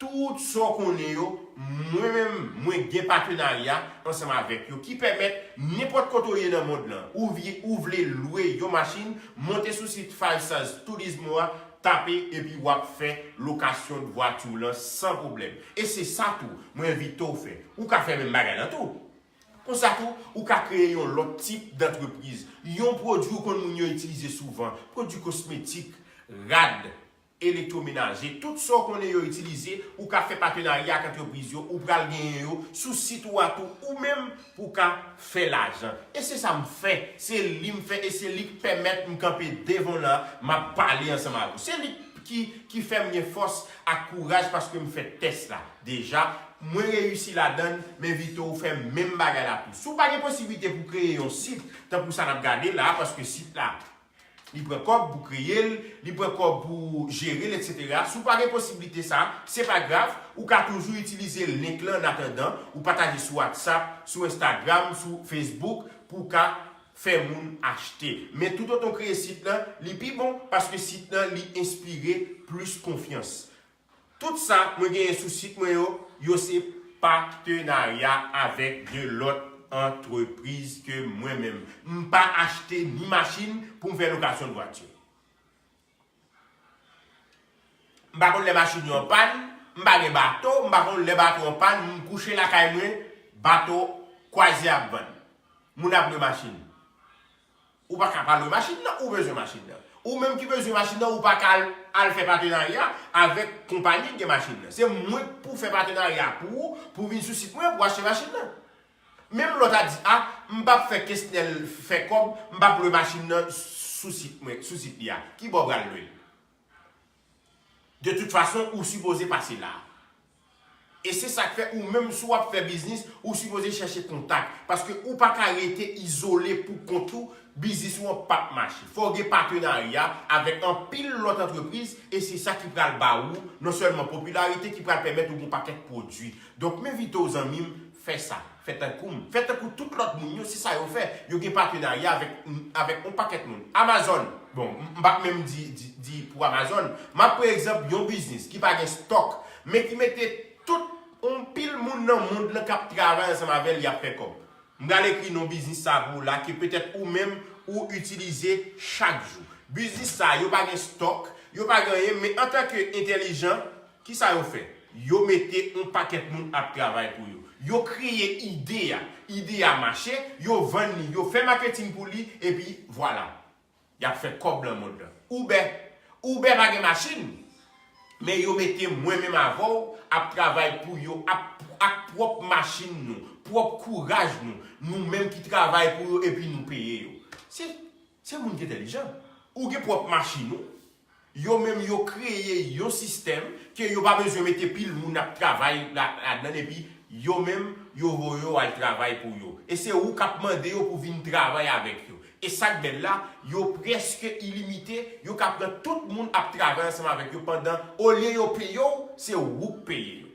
tout sa w konnen yo, mwen menm, mwen gen patenarya ansanm avèk yo ki pèmèt nenpòt kote w ye nan mond lan, ou vye, ou vle lwe yon machin, monte sou sit Five Stars Turismo a, tape, epi w ap fè lokasyon vwati w lan san pwoblèm. E se sa tou, mwen envite w fè. Ou ka fè menm bagay lan tou. Konsa tou, ou ka kreye yon lòt tip dantrepriz. Yon pwodui ou konn moun yo itilize souvan, pwodui kosmetik, rad, elektwomenaje, tout sa w konnen yo itilize, ou ka fè patenarya ak antrepriz yo, ou pral genyen yo sou sit ou a tou, ou menm pou w ka fè lajan. E se sa m fè, se li m fè, e se li k pèmèt m kanpe devan w la, m ap pale ansanm avè w. Se li ki, ki fè m gen fòs ak kouraj paske m fè tès la. Deja, mwen reyisi ladan l, m envite w fè menm bagay la tou. Si w pa gen posiblite pou w kreye yon sit, tankou sa n ap gade la, paske sit la, li pran kòb pou kreye l, li pran kòb pou jere l, etsetera. Si w pa gen posiblite sa, se pa grav, ou ka toujou itilize link lan an atandan, ou pataje sou WhatsApp, sou Instagram, sou Facebook, pou w ka fè moun achte. Men toutotan w kreye sit lan, li pi bon, paske sit lan, li enspire plis konfyans. Tout sa mwen genyen sou sit mwen yo, yo se patenarya avèk de lòt antrepriz ke mwen menm. M pa achte ni machin pou m fè lokasyon de vwati. M pa konn lè machin yo an pàn, m pa gen bato, m pa konn lè bato an pàn, m kouche lakay mwen, bato kwaze ap vann. Moun ap lwe machin. Ou pa ka pa lwe machin nan, ou bezwen machin nan. Ou menm ki bezwen machin nan, ou pa ka al, al fè patenarya avèk konpayi ki gen machin nan. Se mwen k pou fè patenarya pou ou, pou w vin sou sit mwen, pou w achte machin nan. Menm lòt a di, a, m p ap fè Kesnel fè kòb, m p ap lwe machin nan sou sit mwen, sou sit li a. Ki bò w pral lwe l? De tout fason, ou sipoze pase la. E se sa k fè ou menm, si w ap fè biznis, ou sipoze chèche kontak. Paske ou pa ka rete izole pou kont ou, biznis ou an p ap mache. Fò w gen patenarya avèk anpil lòt antrepriz, e se sa ki pral ba ou non sèlman popilarite, ki pral pèmèt ou gen yon pakèt pwodui. Donk, m envite w, zanmi m, fè sa. Fè tankou m. Fè tankou tout lòt moun yo, se sa yo fè. Yo gen patenarya avèk, avèk yon pakèt moun. Amazon, bon, m, m p ap menm di, di, di pou Amazon. M ap pran egzanp yon biznis ki pa gen stòk, men ki mete tout yon pil moun nan mond lan k ap travay ansanm avè l, y ap fè kòb. M pral ekri non biznis sa pou w la, ke petèt ou menm ou itilize chak jou. Biznis sa, yo pa gen stòk, yo pa gen anyen, men antanke entèlijan, kisa yo fè? Yo mete yon pakèt moun ap travay pou yo. Yo kreye ide a. Ide a mache, yo vann li, yo fè maketing pou li, epi vwala. Y ap fè kòb nan mond lan. Uber. Uber pa gen machin, men yo mete mwen menm avè w ap travay pou yo, ap, ak pwòp machin nou, pwòp kouraj nou, nou menm ki travay pou yo epi nou peye yo. Se, se moun ki entèlijan. Ou gen pwòp machin ou, yo menm yo kreye yon sistèm ke yo pa bezwen mete pil moun ap travay la, ladan l, epi yo menm yo voye yo al travay pou yo. E se ou k ap mande yo pou vin travay avèk yo. E sa k bèl la, yo prèske ilimite, yo ka pran tout moun ap travay ansanm avèk yo pandan, olye yo peye w, se ou k peye yo.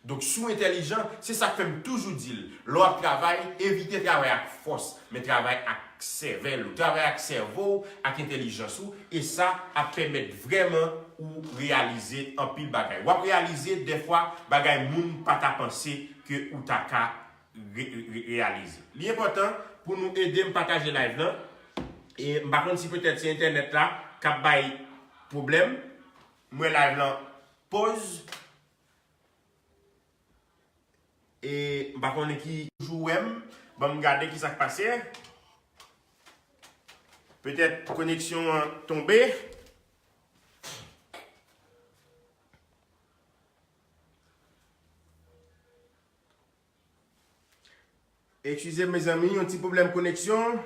Donk, si w entèlijan, se sa k fè m toujou di l, lè w ap travay, evite travay ak fòs, men travay ak sèvèl ou, travay ak sèvo w, ak entèlijans ou, e sa ap pèmèt vrèman ou reyalize anpil bagay. W ap reyalize dèfwa bagay moun pa ta panse ke ou ta ka re-, re-, reyalize. Li enpòtan pou nou ede m pataje live lan. E m pa konn si petèt se entènèt la k ap bay pwoblèm. M wè live lan poz. E m pa konnen ki jou w wè m. Ban m gade ki sa k pase. Petèt koneksyon an tonbe. Eskize m, mezanmi, yon ti pwoblèm koneksyon.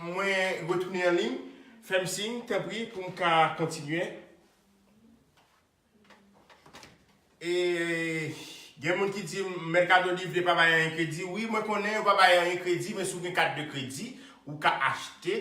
Mwen retounen an liy. Fè m siy, tanpri, pou m ka kontinye. E gen moun ki di m, Mercado Libre pa bay anyen kredi. Wi, mwen konnen yo pa bay anyen kredi, men si w gen kat de kredi, ou ka achte.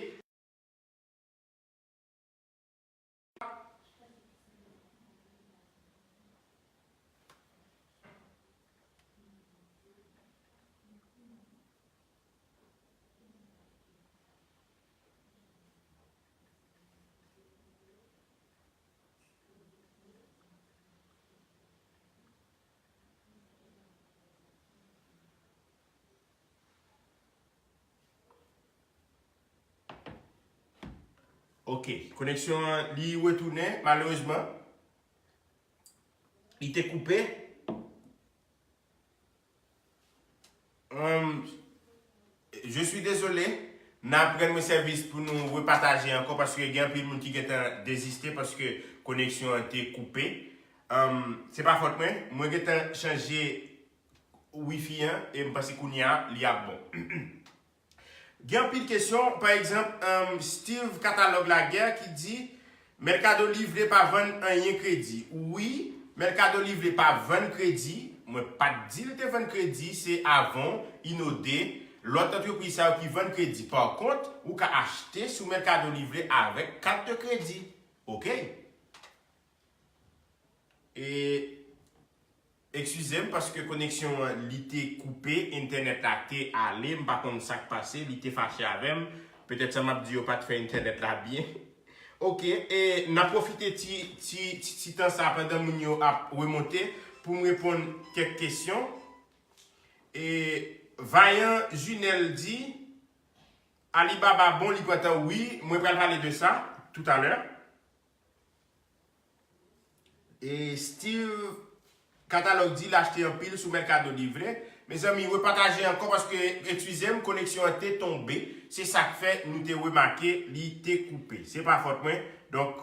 Ok, koneksyon an, li retounen, malerezman. Li te koupe. Um, je suis désolé. N ap rann mwen sèvis pou nou repataje ankò paske gen anpil moun ki gentan deziste paske koneksyon an te koupe. Um, se pa fòt mwen. Mwen gentan chanje wifi an e m panse kounye a li ap bon. Gen anpil kesyon, pa egzanp, um, Steve Katalòg Lagè ki di, Mercado Libre pa vann anyen kredi. Wi, Mercado Libre pa vann kredi. Mwen pa t di l te vann kredi, se avan Inode, lòt antrepriz sa yo ki vann kredi. Pa kont, ou ka achte sou Mercado Libre avèk kat de kredi. Ok? E, eskize m, paske koneksyon an, li te koupe, entènèt la te ale, m pa konn sa k pase, li te fache avè m. Petèt sa m ap di yo pa t fè entènèt la byen. Ok, e n ap pwofite ti, ti, ti, ti tan sa pandan moun yo ap remonte pou m reponn kèk kesyon. E Vayan Junel di, Alibaba bon, li pran tan, wi, mwen pral pale de sa toutalè. E Steve Katalòg di l achte anpil sou Mercado Libre. Mezanmi, repataje ankò paske, eskize m, koneksyon an te tonbe. Se sa k fè nou te remake li te koupe. Se pa fòt mwen. Donk,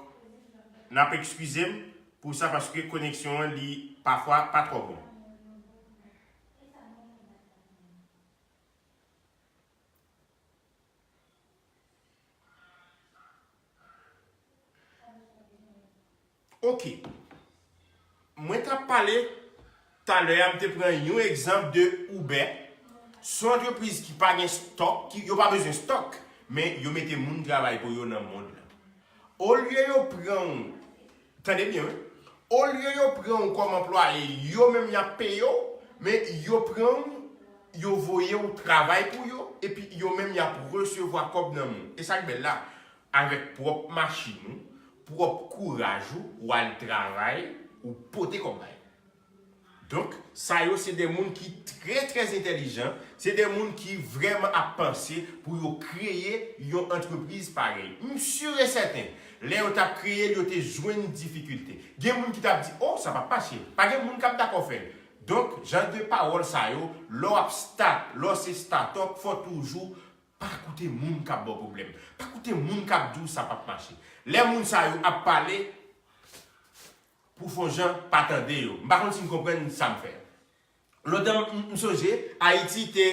n ap eskize m pou sa paske koneksyon an li pafwa pa twò bon. Ok. Mwen t ap pale talè a, m te pran yon egzanp de Uber. Se yon antrepriz ki pa gen stòk, ki, yo pa bezwen stòk, men yo mete moun travay pou yo nan mond lan. Olye yo pran w, tande byen, wi. Olye yo pran w kòm anplwaye, yo menm y ap peye w, men yo pran w, yo voye w travay pou yo, epi yo menm y ap resevwa kòb nan men w. E sa k bèl la, avèk pwòp machin ou, pwòp kouraj ou, w al travay, ou pote kòb bay. Donk, sa yo se de moun ki trè, trè entèlijan, se de moun ki vrèman ap panse pou yo kreye yon antrepriz parèy. M si e sèten, lè yo t ap kreye l, yo te jwenn difikilte. Gen moun ki t ap di, "O, sa p ap mache." Pa gen moun k ap dakò fè l. Donk, jan de pawòl sa yo, lè w ap start, lè w se startup, fò toujou pa koute moun k ap ba w pwoblèm. Pa koute moun k ap di w sa p ap mache. Lè moun sa yo ap pale, pou fè yon jan pa tande yo. M pa konn si n konprann sa m fè. Lontan, m, m sonje, Ayiti te,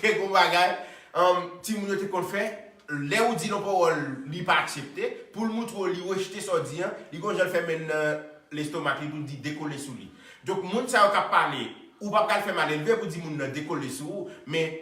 te gon bagay, um, timoun yo te konn fè, lè ou di yon pawòl, li pa aksepte, pou l moutre w li rejte sa w di an, li gon jan l fè men l nan lestomak li pou l di dekole sou li. Donk, moun sa yo k ap pale, ou pa pral fè malelve pou di moun nan dekole sou ou, men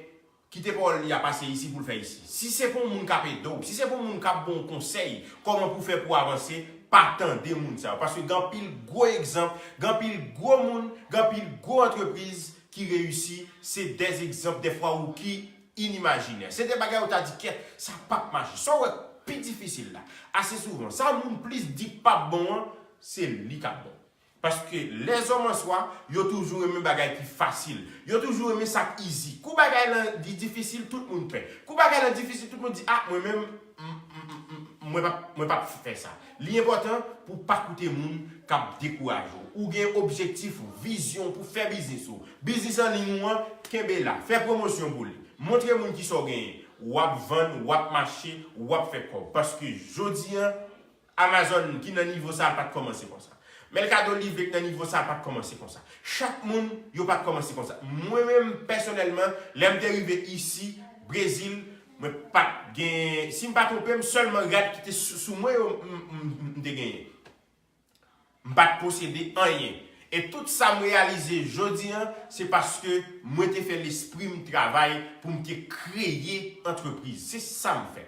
kite pawòl li a pase isi pou l fè isi. Si se pou yon moun k ap ede w, si se pou yon moun k ap ba w konsèy, kòman pou fè pou avanse, pa tande moun sa yo. Paske gen anpil gwo egzanp, gen anpil gwo moun, gen anpil gwo antrepriz ki reyisi, se dè egzanp dèfwa ou ki inimajinè. Se de bagay ou ta di, "Kèt, sa p ap mache." Sa w wè k pi difisil la. Ase souvan, sa moun plis di k p ap bon an, se li k ap bon. Paske lèzòm an swa, yo toujou renmen bagay ki fasil. Yo toujou renmen sa k easy. Kou bagay lan di difisil, tout moun pè. Kou bagay lan difisil, tout moun di, "A, mwen menm, m, m, m, m, mwen p ap, mwen p ap fè sa." Li enpòtan pou w pa koute moun k ap dekouraje w. Ou gen objektif ou, vizyon pou fè biznis ou. Biznis an liy ou an, kenbe la. Fè pwomosyon pou li. Montre moun kisa w genyen. W ap vann, w ap mache, w ap fè kòb. Paske jodi an, Amazon ki nan nivo sa a pa t kòmanse konsa. Mercado Libre ki nan nivo sa a pa t kòmanse konsa. Chak moun, yo pa t kòmanse konsa. Mwen menm, pèsonèlman, lè m te rive isi, Brezil, mwen pa t gen, si m pa twonpe m, sèlman rad ki te sou, sou mwen yo, m, m, m, m te genyen. M pa t posede anyen. E tout sa m reyalize jodi an, se paske mwen te fè lespri m travay pou m te kreye antrepriz. Se sa m fè.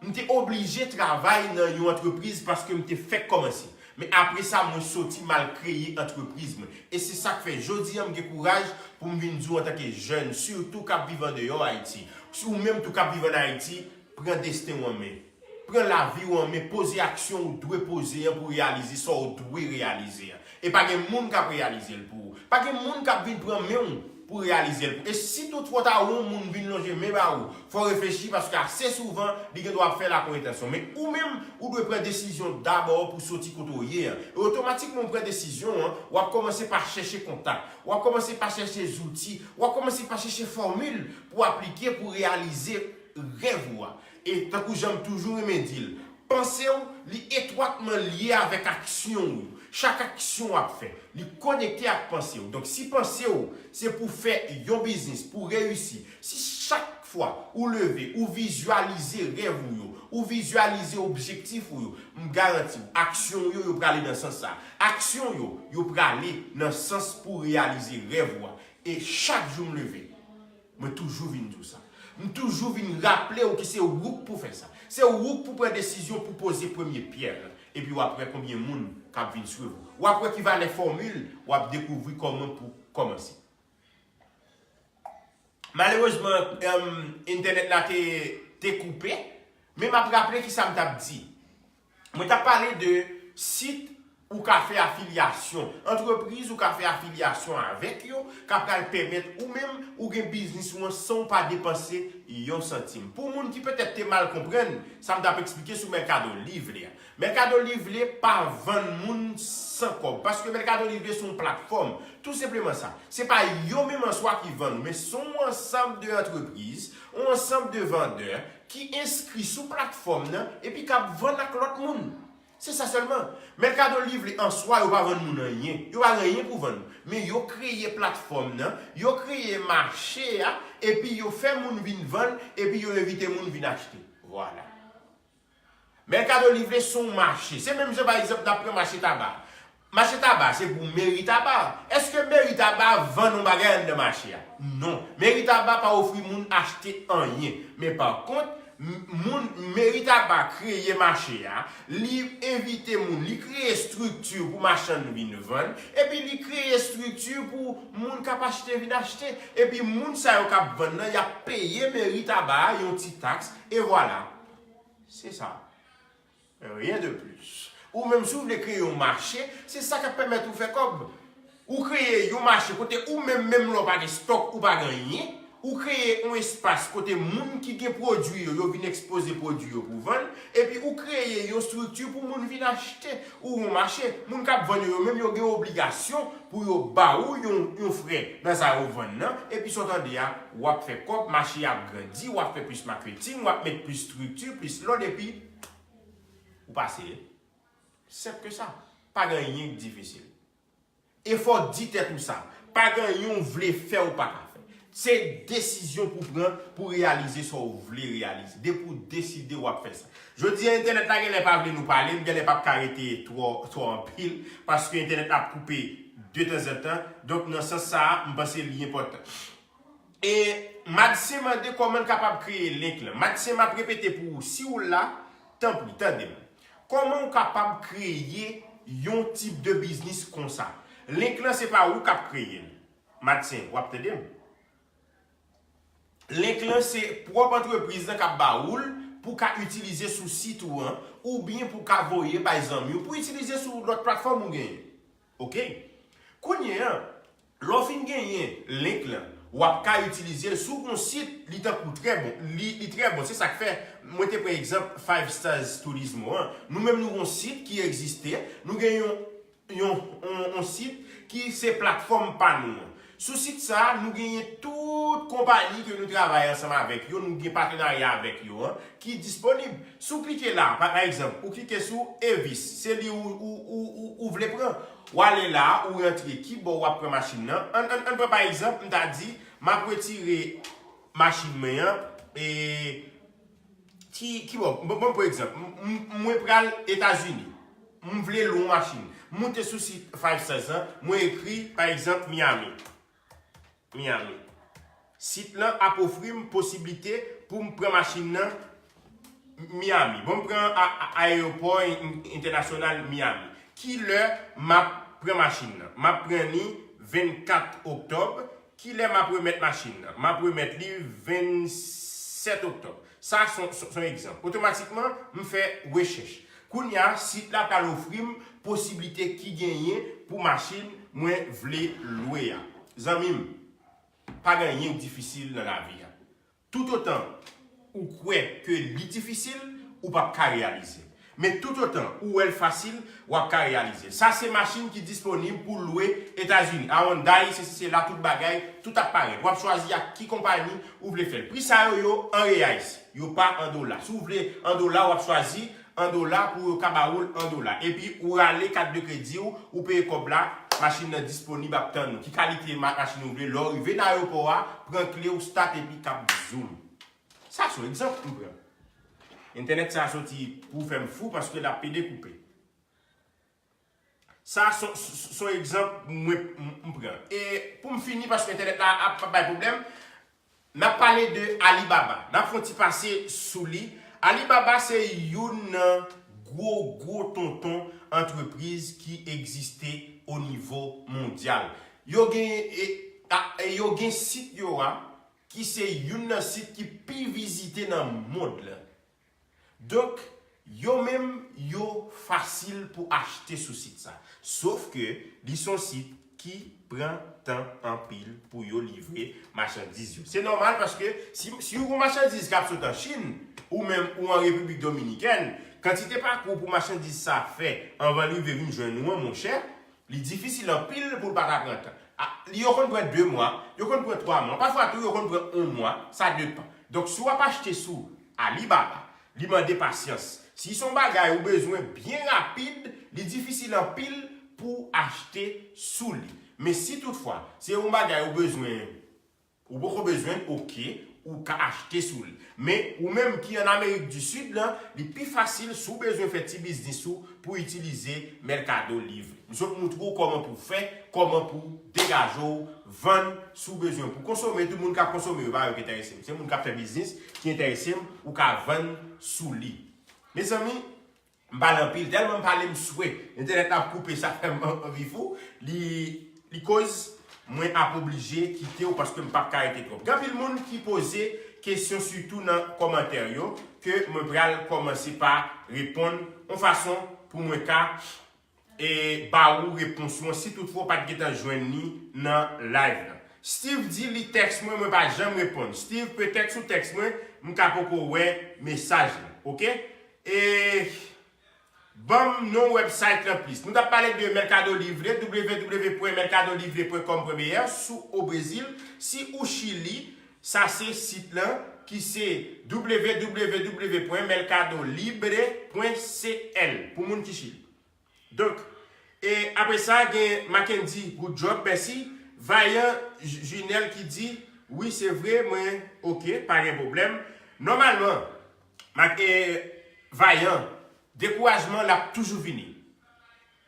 M te oblije travay nan yon antrepriz paske m te fèk kòmanse. Men apre sa, mwen soti m al kreye antrepriz mwen. E se sa k fè jodi an m gen kouraj pou m vin di w antanke jèn, sitou k ap viv andeyò Ayiti. Si ou menm tou k ap viv ann Ayiti, pran desten w an men. Pran lavi w an men, poze aksyon ou dwe poze an pou reyalize sa w dwe reyalize an. E pa gen moun k ap reyalize l pou ou. Pa gen moun k ap vin pran men w pou reyalize l pou. E si toutfwa ta yon moun vin lonje men ba ou, fò w reflechi paske ase souvan, li gen dwa ap fè l ak yon entansyon. Men ou menm, ou dwe pran desizyon dabò pou soti kote w ye an. E otomatikman ou pran desizyon an, w ap kòmanse pa chèche kontak, w ap kòmanse pa chèche zouti, w ap kòmanse pa chèche fòmil pou aplike, pou reyalize rèv ou a. E tankou jan m toujou renmen di l, panse w, li etwatman lye avèk aksyon w yo. Chak aksyon w ap fè, li konekte ak panse w. Donk, si panse w se pou fè yon biznis, pou reyisi, si chak fwa ou leve, ou vizyalize rèv ou yo, ou vizyalize objektif ou yo, m garanti w, aksyon w yo, yo prale nan sans sa. Aksyon w yo, yo prale nan sans pou reyalize rèv ou a. E chak jou m leve, mwen toujou vin di w sa. M toujou vin raple w ke se ou k pou fè sa. Se ou k pou pran desizyon pou poze premye pyè lan. Epi w ap wè konbyen moun k ap vin swiv ou. W ap wè ki valè fòmil w ap dekouvri kòman pou kòmanse. Malerezman, em, entènèt la te, te koupe, men m ap raple ki sa m t ap di. Mwen t ap pale de sit ou ka fè afilyasyon, antrepriz ou ka fè afilyasyon avèk yo, k ap pral pèmèt ou menm ou gen biznis ou an san w pa depanse yon santim. Pou moun ki petèt te mal konprann sa m t ap eksplike sou Mercado Livre a. Mercado Livre pa vann moun san kòb, paske Mercado Livre se yon platfòm, tou senpleman sa. Se pa yo menm an swa ki vann ou, men se yon ansanm de antrepriz, yon ansanm de vandè ki enskri sou platfòm nan epi k ap vann ak lòt moun. Se sa sèlman. Mercado Livre an swa, yo pa vann moun anyen. Yo pa gen anyen pou vann. Men yo kreye platfòm nan, yo kreye mache a, epi yo fè moun vin vann, epi yo envite moun vin achte. Vwala. Mercado Livre se yon mache. Se menm jan, pa egzanp, n ap pran mache Taba. Mache Taba, se pou meri Taba. Èske meri Taba vann yon bagay anndan mache a? Non. Meri Taba pa ofri moun achte anyen. Men pa kont, m- moun meri Taba kreye mache a, li envite moun, li kreye estrikti pou machann vin vann, epi li kreye estrikti pou moun k ap achte vin achte. Epi moun sa yo k ap vann nan, y ap peye meri Taba a yon ti taks, e vwala. Se sa. Rien de plus. Ou menm, si w vle kreye yon mache, se sa k ap pèmèt ou fè kòb. Ou kreye yon mache kote ou menm, menm lè w pa gen stòk, ou pa gen anyen, ou kreye yon espas kote moun ki gen pwodui yo, yo vin ekspoze pwodui yo pou vann, epi ou kreye yon estrikti pou moun vin achte. Ou yon mache, moun k ap vann yo, yo menm yo gen obligasyon pou yo ba ou yon, yon frè nan sa yo vann nan, epi sa w tande a, w ap fè kòb, mache a ap grandi, w ap fè plis maketing, w ap met plis estrikti, plis lòd, epi ou pase. Senp ke sa. Pa gen anyen k difisil. E fò w di tèt ou sa. Pa gen anyen w vle fè ou pa ka fè. Se desizyon pou pran pou reyalize sa w vle reyalize. Depi w deside w ap fè sa. Jodi a entènèt la genlè pa vle nou pale, m genlè p ap ka rete twò, twò anpil, paske entènèt la ap koupe detanzantan. Donk nan sans sa a, m panse li enpòtan. E Madsen mande kòman l kapab kreye link lan. Madsen, m ap repete pou ou, si w la, tanpri, tande m. Kòman w kapab kreye yon tip de biznis konsa? Link lan se pa ou k ap kreye l. Madsen, w ap tande m? Link lan se pwòp antrepriz lan k ap ba ou l pou w ka itilize sou sit ou an, oubyen pou w ka voye bay zanmi w, pou w itilize sou lòt platfòm ou genyen. Oke? Kounye a, lè w fin genyen link lan, w ap ka itilize l. Si w gen yon sit, li tankou trè bon. Li, li trè bon. Se sa k fè mwen te pran egzanp Five Stars Turismo an. Nou menm, nou gen yon sit ki egziste. Nou gen yon, yon, yon, yon sit ki se platfòm pa nou an. Sou sit sa a, nou genyen tout konpayi ke nou travay ansanm avèk yo, nou gen patenarya avèk yo an, ki disponib. Si w klike la, pa, pa egzanp, ou klike sou Evis, se li ou, ou, ou, ou, ou vle pran. W ale la, ou rantre ki bò w ap pran machin nan. Ann, ann, ann pran pa egzanp, m ta di, m ap retire machin mwen an, e, ki, ki bò? Bon, bon, pa egzanp, m- m- mwen pral Etazini. M vle lwe yon machin. M moute sou sit Five Stars lan, mwen ekri, pa egzanp, Miami. Miami. Sit lan ap ofri m posiblite pou m pran machin nan Miami. Bon, m pran a- a- ayewopò en- entènasyonal Miami. Ki lè m ap pran machin nan? M ap pran li vennkat oktòb. Ki lè m ap remèt machin nan? M ap remèt li vennsèt oktòb. Sa se yon- se- se yon egzanp. Otomatikman, m fè rechèch. Kounye a, sit la pral ofri m posiblite ki genyen pou machin mwen vle lwe a. Zanmi m, Pa gen anyen k difisil nan lavi a. Toutotan ou kwè ke li difisil, ou p ap ka reyalize. Men toutotan ou wè l fasil, w ap ka reyalize. Sa se machin ki disponib pou lwe Etazini. A Hyundai, se si se la, tout bagay, tout ap parèt. W ap chwazi ak ki konpayi ou vle fè l. Pri sa yo, yo an reyais. Yo pa an dola. Si w vle an dola, w ap chwazi an dola pou yo ka ba ou l an dola. Epi ou rale kat de kredi w, ou peye kòb la, machin nan disponib ap tann ou. Ki kalite ma- machin ou vle, lè w rive nan ayewopò a, pran kle w, start epi k ap zoom. Sa se yon egzanp m pran. Entènèt sa soti pou fè m fou paske l ap pede koupe. Sa se yon egzanp mwen m pran. E pou m fini, paske entènèt la ap bay pwoblèm, n ap pale de Alibaba. N ap fè yon ti pase sou li. Alibaba se youn nan gwo, gwo tonton antrepriz ki egziste o nivo mondyal. Yo gen, e, a, e yo gen sit yo a, ki se youn nan sit ki pi vizite nan mond lan. Donk, yo menm, yo fasil pou achte sou sit sa. Sof ke li se yon sit ki pran tan anpil pou yo livre machandiz yo. Se nòmal paske si, si yon machandiz k ap sot an Chin, ou menm ou an Repiblik Dominikèn, kantite pakou pou machandiz sa fè anvan li rive vin jwenn ou an, monchè, li difisil anpil pou l pa ta pran tan. A, li, yo konn pran de mwa, yo konn pran twa mwa, pafwa tou yo konn pran yon mwa, sa depan. Donk, si w ap achte sou Alibaba, li mande pasyans. Si se yon bagay ou bezwen byen rapid, li difisil anpil pou w achte sou li. Men si toutfwa, se yon bagay ou bezwen, ou poko bezwen, oke, ou ka achte sou li. Men ou menm ki an Amerik di Sid lan, li pi fasil si w bezwen fè ti biznis ou pou w itilize Mercado Libre. M sot moutre w kòman pou w fè, kòman pou w degaje w, vann si w bezwen. Pou konsome, tout moun k ap konsome yo, pa yo ki enterese m. Se moun k ap fè biznis ki enterese m, ou ka vann sou li. Mezanmi, m pale anpil, tèlman m pale m swe. Entènèt la ap koupe, sa fè m anvi fou. Li, li koz mwen ap oblije kite w paske m p ap ka rete twòp. Gen anpil moun ki poze kesyon sitou nan kòmantè yo ke mwen pral kòmanse pa reponn yon fason pou mwen ka e ba ou repons ou an si toutfwa w pa t gentan jwenn li nan live lan. Steve di li tèks mwen, mwen pa janm reponn. Steve, petèt si w tèks mwen, m ka poko wè mesaj lan, oke? E ban m non website lan plis. Nou t ap pale de Mercado Livre, w w w pwen mercado livre pwen com pwen b r, si w o Brezil. Si ou Chili, sa se sit lan ki se w w w pwen mercado libre pwen c l pou moun ki Chili. Donk, e apre sa, gen Mackendy, good job, mèsi. Vayan J- Junel ki di, wi, se vre, mwen, oke, pa gen pwoblèm. Nòmalman, Mac- e, Vayan, dekourajman, l ap toujou vini.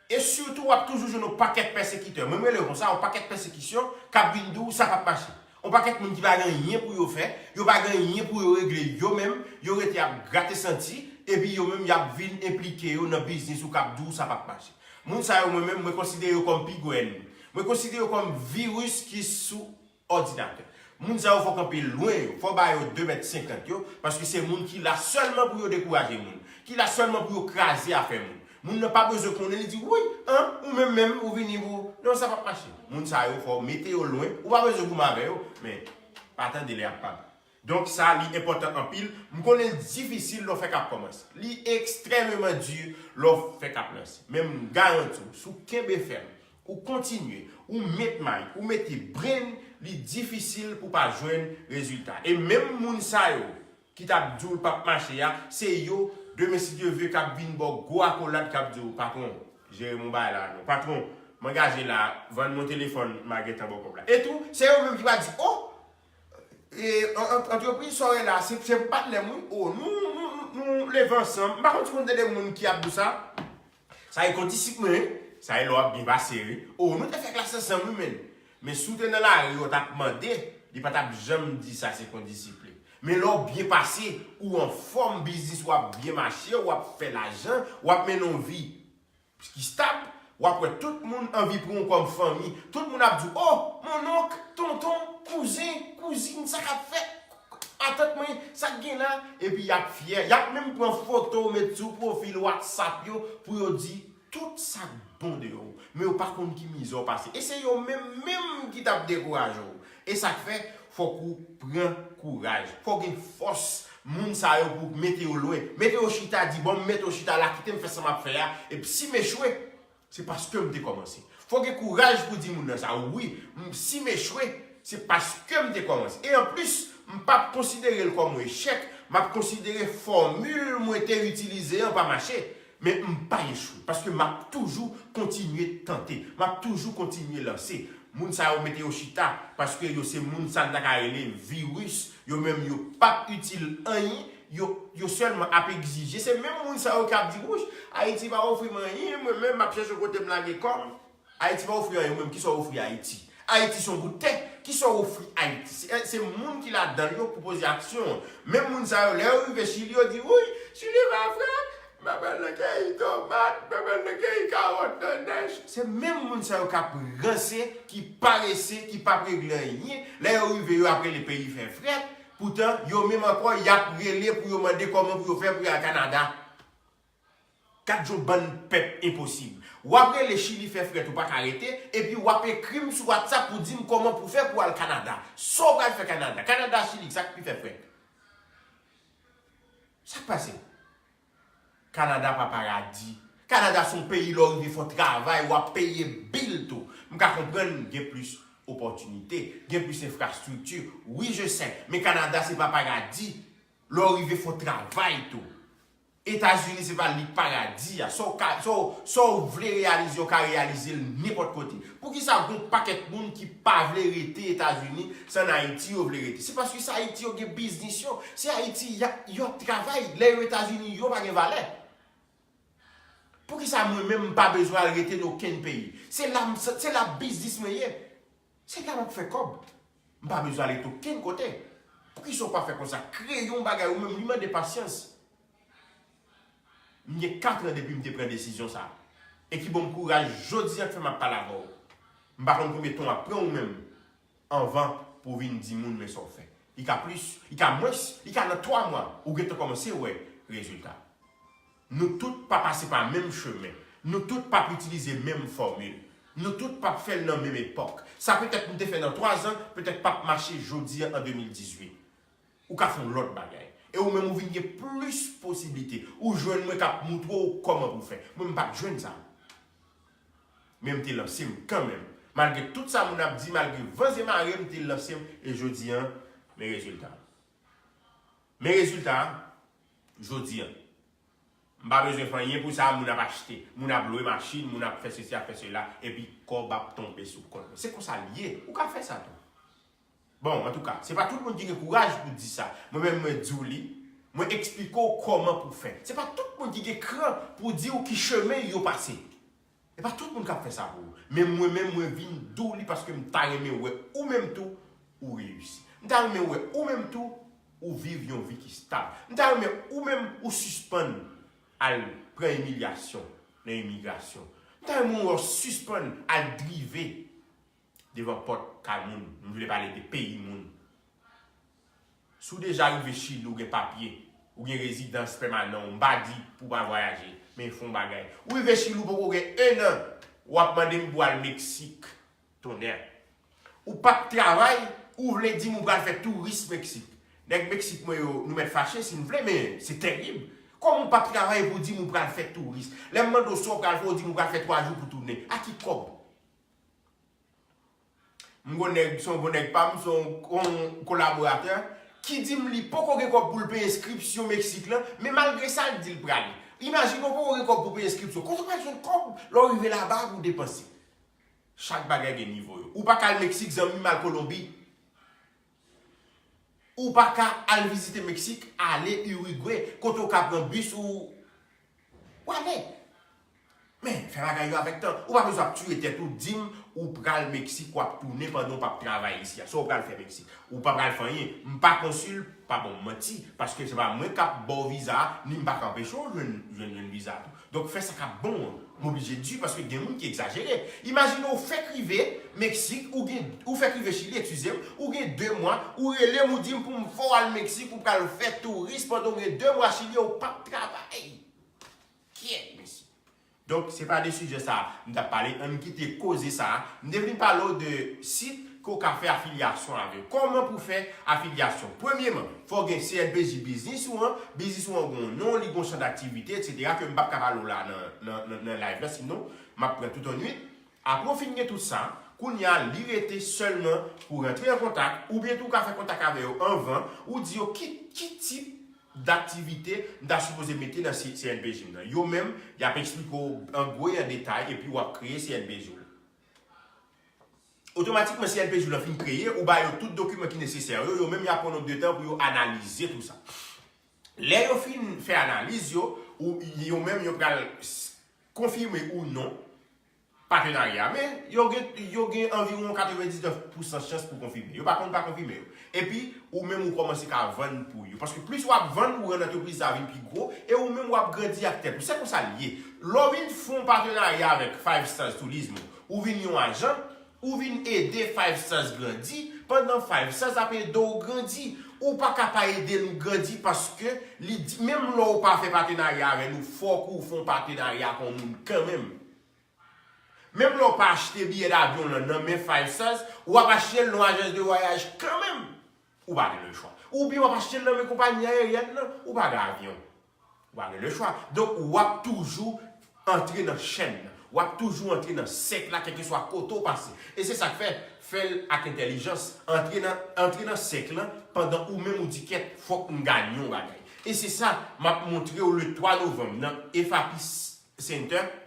E sitou, w ap toujou jwenn yon pakèt pèsekitè. Mwen, m rele yo konsa, yon pakèt pèsekisyon k ap vin di w sa p ap mache. Yon pakèt moun ki pa gen anyen pou yo fè, yo pa gen anyen pou yo regle yo menm, yo rete ap grate santi, epi yo menm y ap vin enplike yo nan biznis ou k ap di w sa p ap mache. Moun sa yo, mwen menm, mwen konsidere yo kòm pi gwo ènmi. Mwen konsidere yo kòm viris ki sou òdinatè. Moun sa yo fò kanpe lwen yo, fò ba yo de mèt senkant yo, paske se moun ki la sèlman pou yo dekouraje moun, ki la sèlman pou yo kraze afè moun. Moun nan pa bezwen konnen, li di, wi, an, ou menm menm, ou vini pou, non, sa p ap mache. Moun sa yo, fò w mete yo lwen, ou pa bezwen goumen avè yo, men pa tande lè y ap pale. Donk, sa, li enpòtan anpil. M konnen l difisil lè w fèk ap kòmanse. Li ekstrèmeman di lè w fèk ap lanse. Men m garanti w, si w kenbe fèm, ou kontinye, ou met may, ou mete brenn, li difisil pou pa jwenn rezilta. E menm moun sa yo ki t ap di w l p ap mache a, se yo, demen si Dye vle, k ap vin ba w gwo akolad, k ap di w, patwon, jere m yon bagay la non. Patwon, m angaje la, vann mwen telefòn, m a gentan ba w kòb la. E tou, se yo menm ki va di, o, e, an- an- antrepriz sa w wè la, se se patnè m wi, o, nou, nou, nou, nou leve ansanm. M pa konn si w konn tande moun ki ap di w sa. Sa e kondisip mwen, wi. Sa e lè w ap byen pase, wi. O, nou te fè klas ansanm, wi, men. Men si w te nan lari, yo t ap mande, li pa t ap janm di sa se kondisip li. Men lè w byen pase, ou anfòm, biznis w ap byen mache, w ap fè lajan, w ap mennen yon vi ki stab, w ap wè tout moun anvi pran w kòm fanmi. Tout moun ap di w, o, mononk, tonton, kouzen, kouzin, sa k ap fèt? Matant mwen, sa k gen la? Epi y ap fyè. Y ap menm pran foto w met sou pwofil WhatsApp yo pou yo di tout sa k bon de ou. Men yo pa konn ki mizè w pase. E se yo menm menm ki t ap dekouraje w. E sa k fè, fòk ou pran kouraj. Fòk gen fòs moun sa yo pou mete yo lwen. Mete yo chita, di, "Bon, m mete yo chita la, kite m fè sa m ap fè a. Epi si m echwe, se paske m te kòmanse." Fòk gen kouraj pou di moun nan sa. Wi, m- si m echwe, se paske m te kòmanse. E anplis, m p ap konsidere l kòm yon echèk, m ap konsidere fòmil mwen te itilize an pa mache. Men m pa echwe, paske m ap toujou kontinye tante, m ap toujou kontinye lanse. Moun sa yo mete yo chita, paske yo se moun sa n ta ka rele viris, yo menm yo p ap itil anyen, yo, yo sèlman ap egzije. Se menm moun sa yo k ap di, "Wouch, Ayiti pa ofri m anyen, mwen menm m ap chèche kote m lage kò m." Ayiti pa ofri anyen, ou menm, kisa w ofri Ayiti? Ayiti se yon bout tè, kisa w ofri Ayiti? Se, se moun ki ladan l yo k pwopoze aksyon an. Menm moun sa yo, lè yo rive Chili, yo di, "Wi, Chili pa frèt, m ap al nan keyi tomat, m ap al nan keyi kawòt nan nèj." Se menm moun sa yo k ap ranse, ki parese, ki p ap regle anyen. Lè yo rive, yo ap rele peyi fè frèt. Poutan, yo menm ankò, y ap rele pou yo mande kòman pou yo fè pou y al Kanada. Gad yon bann pèp enposib. W ap rele Chili fè frèt ou pa ka rete, epi w ap ekri m sou WhatsApp pou di m kòman pou fè pou al Kanada. Sa w pral fè Kanada? Kanada, Chili, sa k pi fè frèt? Sa k pase? Kanada pa paradi. Kanada se yon peyi lè w rive fò travay, w ap peye bil tou. M ka konprann gen plis opòtinite, gen plis enfrastrikti. Wi, je sais. Men Kanada se pa paradi. Lè w rive fò travay tou. Etazini se pa li paradi a. Sa w ka, sa w, sa w vle reyalize, w ka reyalize l nenpòt kote. Poukisa gon pakèt moun ki pa vle rete Etazini, se ann Ayiti yo vle rete? Se paske se Ayiti yo gen biznis yo, se Ayiti y ap, y ap travay. Lè yo Etazini, yo pa gen valè. Poukisa mwen menm m pa bezwen al rete nan okenn peyi? Se la, m- se la biznis mwen ye. Se la m ap fè kòb. M pa bezwen al rete okenn kote. Poukisa w pa fè konsa? Kreye yon bagay ou menm, li mande pasyans. M gen kat an depi m te pran desizyon sa a. E ki ban m kouraj jodi an k fè m ap pale avè w. M pa konn konbyen tan w ap pran ou menm anvan pou w vin di moun men sa w fè. Li ka plis, li ka mwens, li ka nan twa mwa, ou gentan kòmanse wè rezilta. Nou tout pa pase pa menm chemen. Nou tout p ap itilize menm fòmil. Nou tout p ap fè l nan menm epòk. Sa petèt m te fè nan twa zan, petèt p ap mache jodi an, an de mil dizuit. Ou ka fè yon lòt bagay. E ou menm ou vin gen plis posiblite. Ou jwenn mwen k ap moutre w kòman pou w fè. Mwen, m pa t jwenn sa. Men m te lanse m kanmenm. Malgre tout sa moun ap di, malgre van e mare, m te lanse m. E jodi an, men rezilta. Men rezilta, jodi an. M pa bezwen fè anyen pou sa, moun ap achte, moun ap lwe machin, moun ap fè sesi, ap fè sela, epi kòb ap tonbe sou kont mwen. Se konsa l ye, ou ka fè sa tou. Bon, antouka, se pa tout moun ki gen kouraj pou di sa. Mwen menm, mwen di w li, mwen eksplike w kòman pou fè. Se pa tout moun ki gen kran pou di w ki chemen yo pase. E pa tout moun k ap fè sa pou ou. Men mwen menm, mwen vin di w li paske m ta renmen wè ou menm tou, ou reyisi. M ta renmen wè ou menm tou, ou viv yon vi ki stab. M ta renmen ou menm, ou sispann al pran imilyasyon nan imigrasyon. M ta renmen wè w sispann al drive devan pòt kay moun. M vle pale de peyi moun. Si w deja rive Chili, ou gen papye, ou gen rezidans pèmanan, m pa di pou w pa vwayaje, men fè yon bagay. Ou rive Chili, ou poko gen en an, w ap mande m pou al Meksik. Tonnè. Ou p ap travay, ou vle di m ou pral fè touris Meksik. Nèg Meksik mwen yo, nou mèt fache si n vle, men se terib. Kòman ou p ap travay pou di m ou pral fè touris? Lè m mande w sa w pral fè, ou di m ou pral fè twa jou pou tounen. A ki kòb? M gon nèg, se yon bon nèg pa m, se yon, yon kolaboratè, ki di m li poko gen kòb pou l peye enskripsyon Meksik lan, men malgre sa, l di l prale. Imajine w poko gen kòb pou peye enskripsyon. Kote w pral jwenn kòb lè w rive laba pou depanse? Chak bagay gen nivo yo. Ou pa ka al Meksik, zanmi m, al Kolonbi. Ou pa ka al vizite Meksik, ale Irigwe, kote w ka pran bis ou, ou ale. Men, fè bagay yo avèk tan. Ou pa bezwen ap tiye tèt ou, di m ou pral Meksik, w ap tounen pandan w p ap travay isi a. Sa w pral fè Meksik? Ou pa pral fè anyen. M pa konsil, pa ban m manti, paske se pa mwen k ap ba w viza a, ni m pa ka anpeche w jwenn, jwenn, jwenn viza a tou. Donk, fè sa k ap bon an. M oblije di, paske gen moun ki egzajere. Imajine w fèk rive Meksik, ou gen, ou fèk rive Chili, eskize m, ou gen de mwa, ou rele m, ou di m pou m fè w al Meksik, ou pral fè touris pandan w gen de mwa Chili, ou p ap travay. Kyèt, mesye. Donk, se pa de sijè sa a m t ap pale, ann kite koze sa a. M te vin pale w de sit, ke w ka fè afilyasyon avè yo. Kòman pou fè afilyasyon? Premyeman, fò w gen C N P J biznis ou an, biznis ou an gen yon non, li gen yon chan daktivite, etsetera, ke m p ap ka pale w la nan, nan, nan, nan live la, sinon m ap pran tout yon nwit. Apre w fin gen tout sa, kounye a, li rete sèlman pou rantre an kontak, oubyen tou w ka fè kontak avè yo anvan, ou di yo ki, ki tip daktivite m ta sipoze mete nan C-, C N P J m nan. Yo menm, y ap eksplike w an gwo e an detay, epi w ap kreye C N P J w la. Otomatikman, C N P J w lan fin kreye, ou ba yo tout dokiman ki nesesè yo, yo menm y ap pran nonb de tan pou yo analize tou sa. Lè yo fin fè analiz yo, ou, yo menm yo pral s-, konfime ou non patenarya, men yo gen, yo gen anviwon katrevendiznèf pousan chans pou konfime. Yo pa konn pa konfime yo. Epi, ou menm ou kòmanse ka vann pou yo. Paske plis w ap vann, ou rann antrepriz la vin pi gwo, e ou menm w ap grandi ak tèt ou. Se konsa l ye. Lè w vin fè yon patenarya avèk Five Stars Tourism, ou vin yon ajan, ou vin ede Five Stars grandi, pandan Five Stars ap ede w grandi. Ou pa ka pa ede nou grandi paske li di, menm lè w pa fè patenarya avè nou, fòk ou fè yon patenarya ak yon moun kanmenm. Menm lè w pa achte biyè davyon lan nan men Five Stars, w ap achte l nan ajans de vwayaj kanmenm. Ou pa gen lechwa. Oubyen w ap achte l nan men konpayi ayeryèn nan, ou pa gen avyon. Ou pa gen lechwa. Donk, w ap toujou antre nan chèn nan. W ap toujou antre nan sèk la, kèlkeswa kote w pase. E se sa k fè, fè l ak entèlijans. Antre nan, antre nan sèk lan pandan ou menm ou di, "Kèt, fòk m ganye yon bagay." E se sa, m ap montre w le twa novanm nan F A P Center.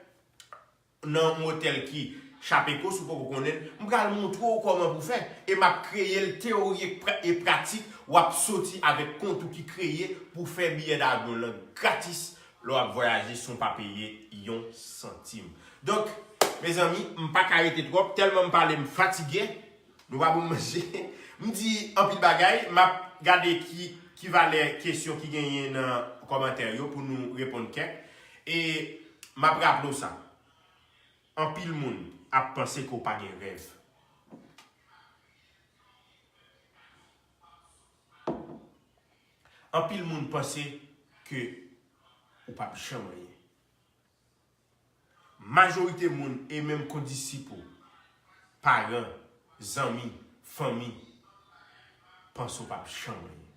Nan yon otèl ki Chapeko, si w poko konnen l, m pral montre w kòman pou fè. E m ap kreye l teyori e pra-, e pratik, w ap soti avèk kont ou ki kreye pou fè biyè davyon lan gratis lè w ap vwayaje san w pa peye yon santim. Donk, mezanmi, m pa ka rete twòp, tèlman m pale, m fatige. Nou pa ban m manje. M di anpil bagay, m ap gade ki, ki valè kesyon ki genyen nan kòmantè yo pou nou reponn kèk. E m ap raple w sa. Anpil moun ap panse ke w pa gen rèv. Anpil moun panse ke ou p ap janm anyen. Majorite moun e menm kondisip ou, paran, zanmi, fanmi, panse w p ap janm anyen.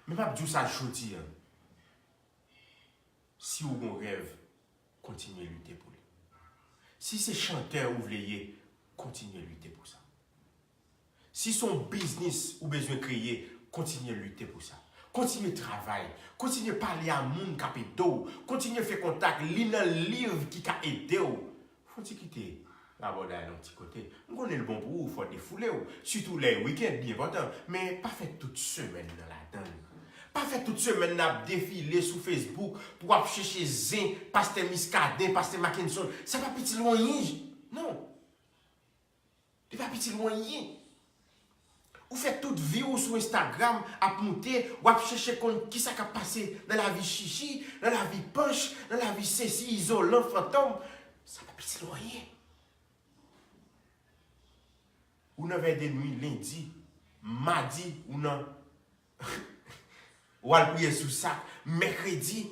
Men m ap di w sa jodi a, si w gen yon rèv, kontinye lite pou li. Si se chantè ou vle ye, kontinye lite pou sa. Si se yon biznis ou bezwen kreye, kontinye lite pou sa. Kontinye travay. Kontinye pale a moun k ap ede w. Kontinye fè kontak, li nan liv ki ka ede w. Fò w ti kite rabòday nan yon ti kote. M konnen l bon pou ou, fò w defoule w. Sitou lè e wikenn, li enpòtan. Men pa fè tout semèn nan ladan l. Pa fè tout semèn nan ap defile sou Facebook pou w ap chèche zen pastè Muscadin, pastè Mackenson. Sa p ap itil w anyen. Non. Li p ap itil w anyen. Ou fè tout vi w sou Instagram ap moute, w ap chèche konn kisa k ap pase nan lavi Chichi, nan lavi Panch, nan lavi sesi, Izolan, Fantòm. Sa p ap itil w anyen. Ou nan vèy de nwi lendi, madi, ou nan W al priye sou sa. Mèkredi,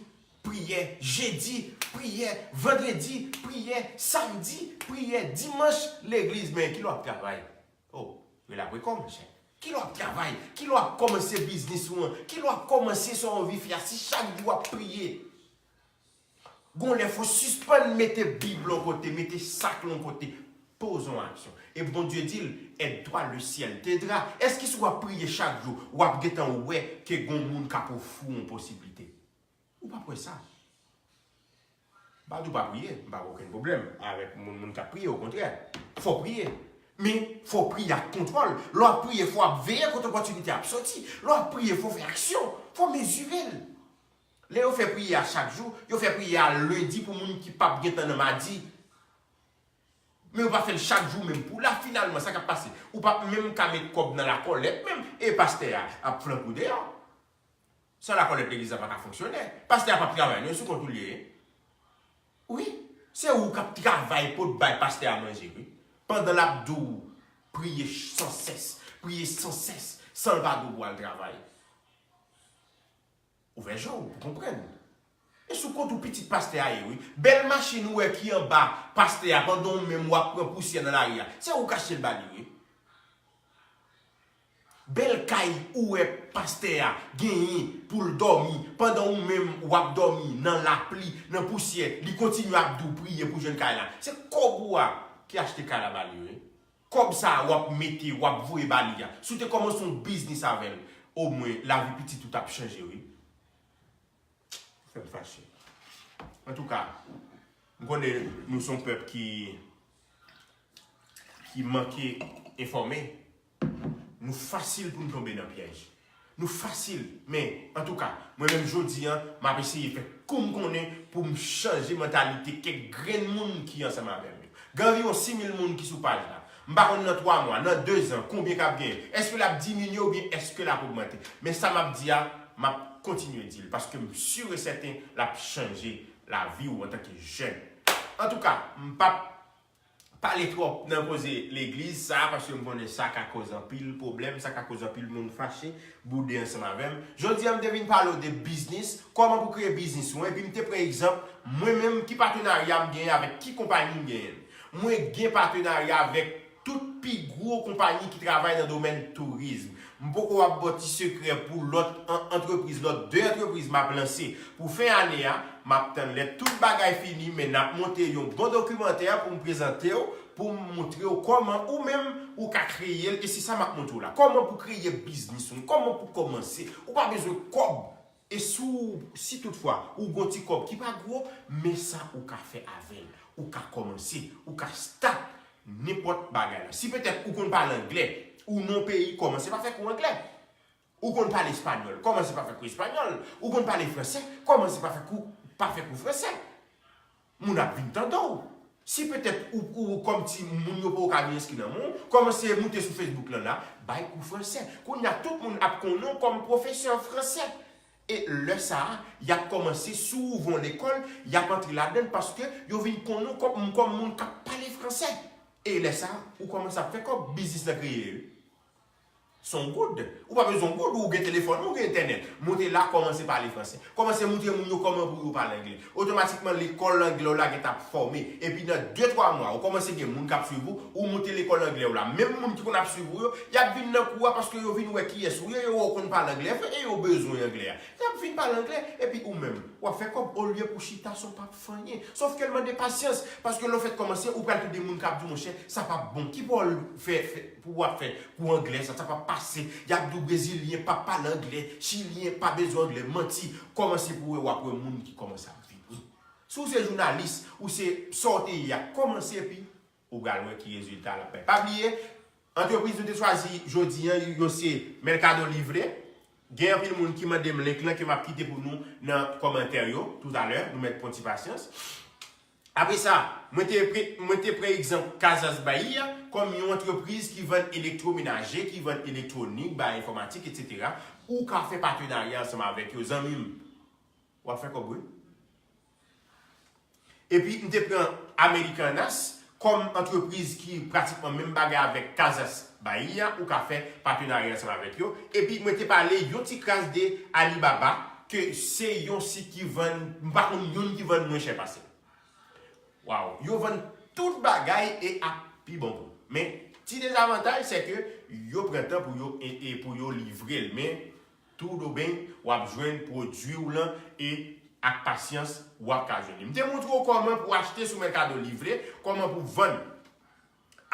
priyè. Jedi, priyè. Vandredi, priyè. Samdi, priyè. Dimanch, legliz. Men kilè w ap travay? Oh, rele apre kò, monchè. Kilè w ap travay? Kilè w ap kòmanse biznis ou an? Kilè w ap kòmanse sa w anvi fè a? Si chak jou w ap priye. Gon lè fò w sispann mete Bib lan yon kote, mete sak lan yon kote. Poze yon aksyon. E Bondye di l, aide-toi, le ciel t'aidera. Èske si w ap priye chak jou, w ap gentan wè ke gon moun k ap ofri w yon posiblite? Ou p ap wè sa. M pa di w pa priye, m pa gen okenn pwoblèm avèk moun, moun k ap priye, okontrè. Fò w priye. Men, fò w priye ak kontwòl. Lè w ap priye, fò w ap veye kote opòtinite ap soti. Lè w ap priye, fò w fè aksyon. Fò w mezire l. Lè yo fè priyè a chak jou, yo fè priyè a lendi pou moun ki p ap gentan nan madi. Men yo pa fè l chak jou menm pou la, finalman, sa k ap pase? Ou p ap menm ka met kòb nan lakòlèt menm, e pastè a ap flanke w deyò. San lakòlèt legliz la pa ka fonksyone. Pastè a p ap travay, non, e sou kont ou l ye. Wi, se ou k ap travay pou t bay pastè a manje, wi. Pandan l ap di w priye sansès, priye sansès, san l pa di w pou w al travay. Ouvè je w pou konprann. sou kont ou pitit pastè a ye, wi. Bèl machin ou wè ki anba pastè a, pandan ou menm w ap pran pousyè nan lari a, se ou k achte l ba li, wi. Bèl kay ou wè pastè a genyen pou l dòmi, pandan ou menm w ap dòmi nan lapli, nan pousyè, li kontinye ap di w priye pou jwenn kay la. Se kòb ou a ki achte kay la ba li, wi. Kòb sa a w ap mete, w ap voye ba li a. Si w te kòmanse yon biznis avè l, omwen lavi pitit ou t ap chanje, wi. Ou fè m fache. Antouka, m konnen nou se yon pèp ki, ki manke enfòme. Nou fasil pou n tonbe nan pyèj. Nou fasil. Men, antouka, mwen menm jodi a, m ap eseye fè kou m konnen pou m chanje mantalite kèk grenn moun ki ansanm avè m yo. Gen anviwon sis mil moun ki sou paj la. M pa konn nan twa mwa, nan de zan, konbyen k ap genyen. Èske l ap diminye oubyen èske l ap ogmante? Men sa m ap di a, m ap kontinye di l, paske m si e sèten l ap chanje lavi w antanke jèn. Antouka, m p ap pale twòp nan koze legliz sa, paske m konnen sa ka koz anpil pwoblèm, sa ka koz anpil moun fache, boude ansanm avè m. Jodi a, m te vin pale w de biznis, kòman pou kreye biznis ou, epi m te pran egzanp, mwen menm, ki patenarya m genyen avèk ki konpayi m genyen. Mwen gen patenarya avèk tout pi gwo konpayi ki travay nan domèn tourizm. M poko ap ba w ti sekrè pou lòt an-, antrepriz, lòt de antrepriz m ap lanse pou fen ane a. M ap tann lè tout bagay fini, men n ap monte yon bon dokimantè pou m prezante w, pou m montre w kòman ou menm ou ka kreye l, e se sa m ap montre w la. Kòman pou kreye biznis ou, kòman pou kòmanse. Ou pa bezwen kòb. E si w, si toutfwa ou gon ti kòb ki pa gwo, men sa ou ka fè avè l. Ou ka kòmanse, ou ka start nenpòt bagay la. Si petèt ou konn pale anglè, ou nan peyi, kòmanse pa fè kou anglè. Ou konn pale espanyòl, kòmanse pa fè kou espanyòl. Ou konn pale fransè, kòmanse pa fè kou, pa fè kou fransè. Moun ap vin tande w. Si petèt ou, ou kòm ti moun yo poko ka vin enskri nan men w, kòmanse moute sou Facebook lan la, bay kou fransè. Kounye a, tout moun ap konnen w kòm pwofesè fransè. E lè sa a, y ap kòmanse, si w ouvri yon lekòl, y ap antre ladan l paske yo vin konnen w kòm, kòm moun k ap pale fransè. E lè sa a, ou kòmanse ap fè kòb, biznis lan kreye, wi. Se yon goud. Ou pa bezwen yon goud, ou gen telefòn, ou gen entènèt. Moute la, kòmanse pale fransè. Kòmanse montre moun yo kòman pou yo pale anglè. Otomatikman, lekòl anglè w la gentan ap fòme. Epi nan de, twa mwa, ou kòmanse gen moun k ap swiv ou, ou moute lekòl anglè w la. Menm moun ki konn ap swiv ou yo, y ap vin nan kou a paske yo vin wè kiyès ou ye, yo wè w konn pale anglè vre e yo bezwen anglè a. Y ap vin pale anglè, epi ou menm, w ap fè kòb olye pou chita sou w p ap fè anyen. Sòf ke l mande pasyans, paske lè w fèk kòmanse, ou pral twouve moun k ap di w, monchè, sa p ap bon. Ki bò l fè, fè, pou w ap fè kou anglè sa, sa p ap pase. Y ap di w brezilyen p ap pale anglè, chilyen pa bezwen anglè, manti. Kòmanse pou w wè, w ap wè moun ki kòmanse ap vini. Si w se jounalis, ou se sa w te ye a, kòmanse epi ou pral wè ki rezilta l ap bay. Pa bliye, antrepriz nou te chwazi jodi a, yo se Mercado Livre. Gen anpil moun ki mande m link lan ke m ap kite pou nou nan kòmantè yo toutalè. Nou mèt pran ti pasyans. Apre sa, mwen te pre-, mwen te pran egzanp Casas Bahia kòm yon antrepriz ki vann elektwomenaje, ki vann elektwonik, bagay enfòmatik, etsetera. Ou ka fè patenarya ansanm avèk yo, zanmi m. W ap fè kòb, wi. Epi, m te pran Americanas kòm antrepriz ki pratikman menm bagay avèk Casas Bahia, ou ka fè patenarya ansanm avèk yo. Epi, mwen te pale yon ti kras de Alibaba, ke se yon sit ki vann, m pa konn youn ki vann mwen chè pase l. Waw, yo vann tout bagay e ak pi bon pri. Men, ti dezavantaj, se ke yo pran tan pou yo, e, e pou yo livre l. Men, tout dobyen, w ap jwenn pwodui w lan e ak pasyans, w ap ka jwenn li. M te montre w kòman pou achte sou Mercado Livre, kòman pou vann.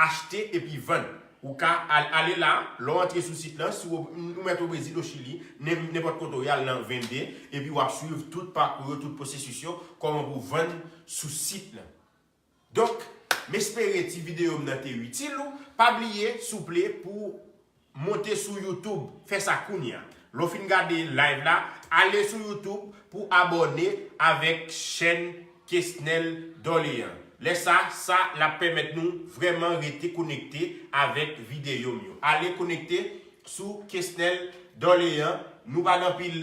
Achte epi vann. Ou ka al-, ale la, lè w antre sou sit lan, si w, ou mèt o Brezil, o Chili, nen-, nenpòt kote w ye, al nan vende, epi w ap swiv tout pakou yo, tout pwosesis yo, kòman pou vann sou sit lan. Donk, m espere ti videyo m nan te itil ou. Pa bliye, souple, pou monte sou YouTube, fè sa kounye a. Lè w fin gade live la, ale sou YouTube pou abòne avèk chèn Kesnel Dorlean. Lè sa, sa l ap pèmèt nou vrèman rete konekte avèk videyo m yo. Ale konekte sou Kesnel Dorlean. Nou pa gen anpil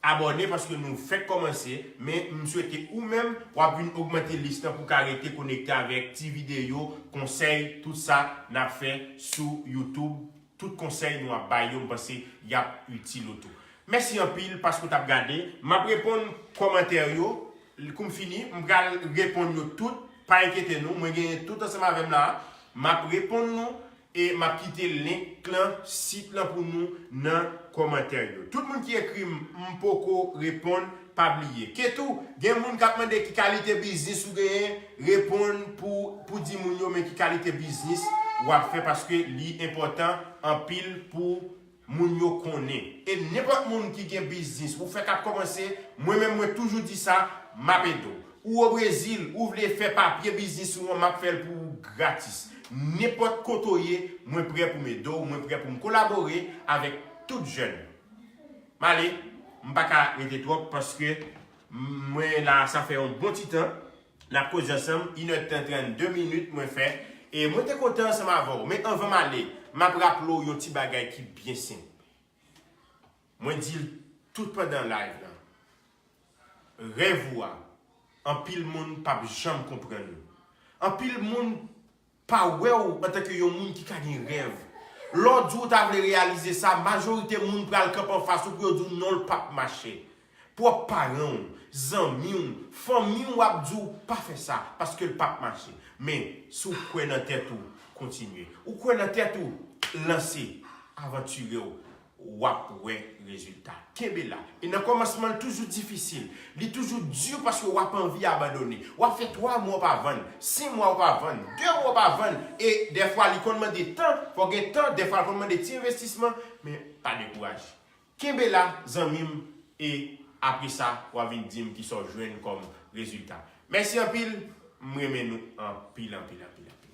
abòne paske nou fèk kòmanse, men m swete ou menm w ap vin ogmante lis lan pou w ka rete konekte avèk ti videyo, konsèy, tout sa n ap fè sou YouTube. Tout konsèy nou ap bay yo, m panse y ap itil ou tou. Mèsi anpil paske w t ap gade. M ap reponn kòmantè yo. Kou m fini, m pral reponn yo tout. Pa enkyete nou, mwen genyen tout ansanm avè m la. M ap reponn nou e m ap kite link lan, sit lan pou nou nan kòmantè yo. Tout moun ki ekri m, m poko reponn, pa bliye. Ketou, gen moun k ap mande ki kalite biznis ou genyen, reponn pou, pou di moun yo men ki kalite biznis w ap fè paske li enpòtan anpil pou moun yo konnen. E nenpòt moun ki gen biznis, ou fèk ap kòmanse, mwen menm mwen toujou di sa, m ap ede w. Ou o Brezil, ou vle fè papye biznis ou an, m ap fè l pou ou gratis. Nenpòt kote w ye, mwen prè pou m ede w, mwen prè pou m kolabore avèk tout jèn. M ale, m pa ka rete twòp paske mwen la, sa fè yon bon ti tan. N ap koze ansanm, inèdtan trannde minit mwen fè. E mwen te kontan ansanm avè w. Men anvan m ale, m ap raple w yon ti bagay ki byen senp. Mwen di l tout pandan live lan. Rèv ou a, anpil moun p ap janm konprann ou. Anpil moun pa wè w antanke yon moun ki ka gen rèv. Lè w di w ta vle reyalize sa, majorite moun pral kanpe anfas ou pou yo di w non, l p ap mache. Pwòp paran w, zanmi w, fanmi w ap di w pa fè sa paske l p ap mache. Men, si w kwè nan tèt ou, kontinye. Ou kwè nan tèt ou, lanse, avantire w, w ap wè rezilta. Kenbe la. E nan kòmansman, l toujou difisil. Li toujou di paske w ap anvi abandone. W ap fè twa mwa w pa vann, senk mwa w pa vann, de mwa w pa vann. E dèfwa, li konn mande tan, fò w gen tan, dèfwa, l konn mande ti envestisman, men pa dekouraje. Kenbe la, zanmi m, e apre sa, w a vin di m kisa w jwenn kòm rezilta. Mèsi anpil, m renmen nou anpil, anpil, anpil, anpil.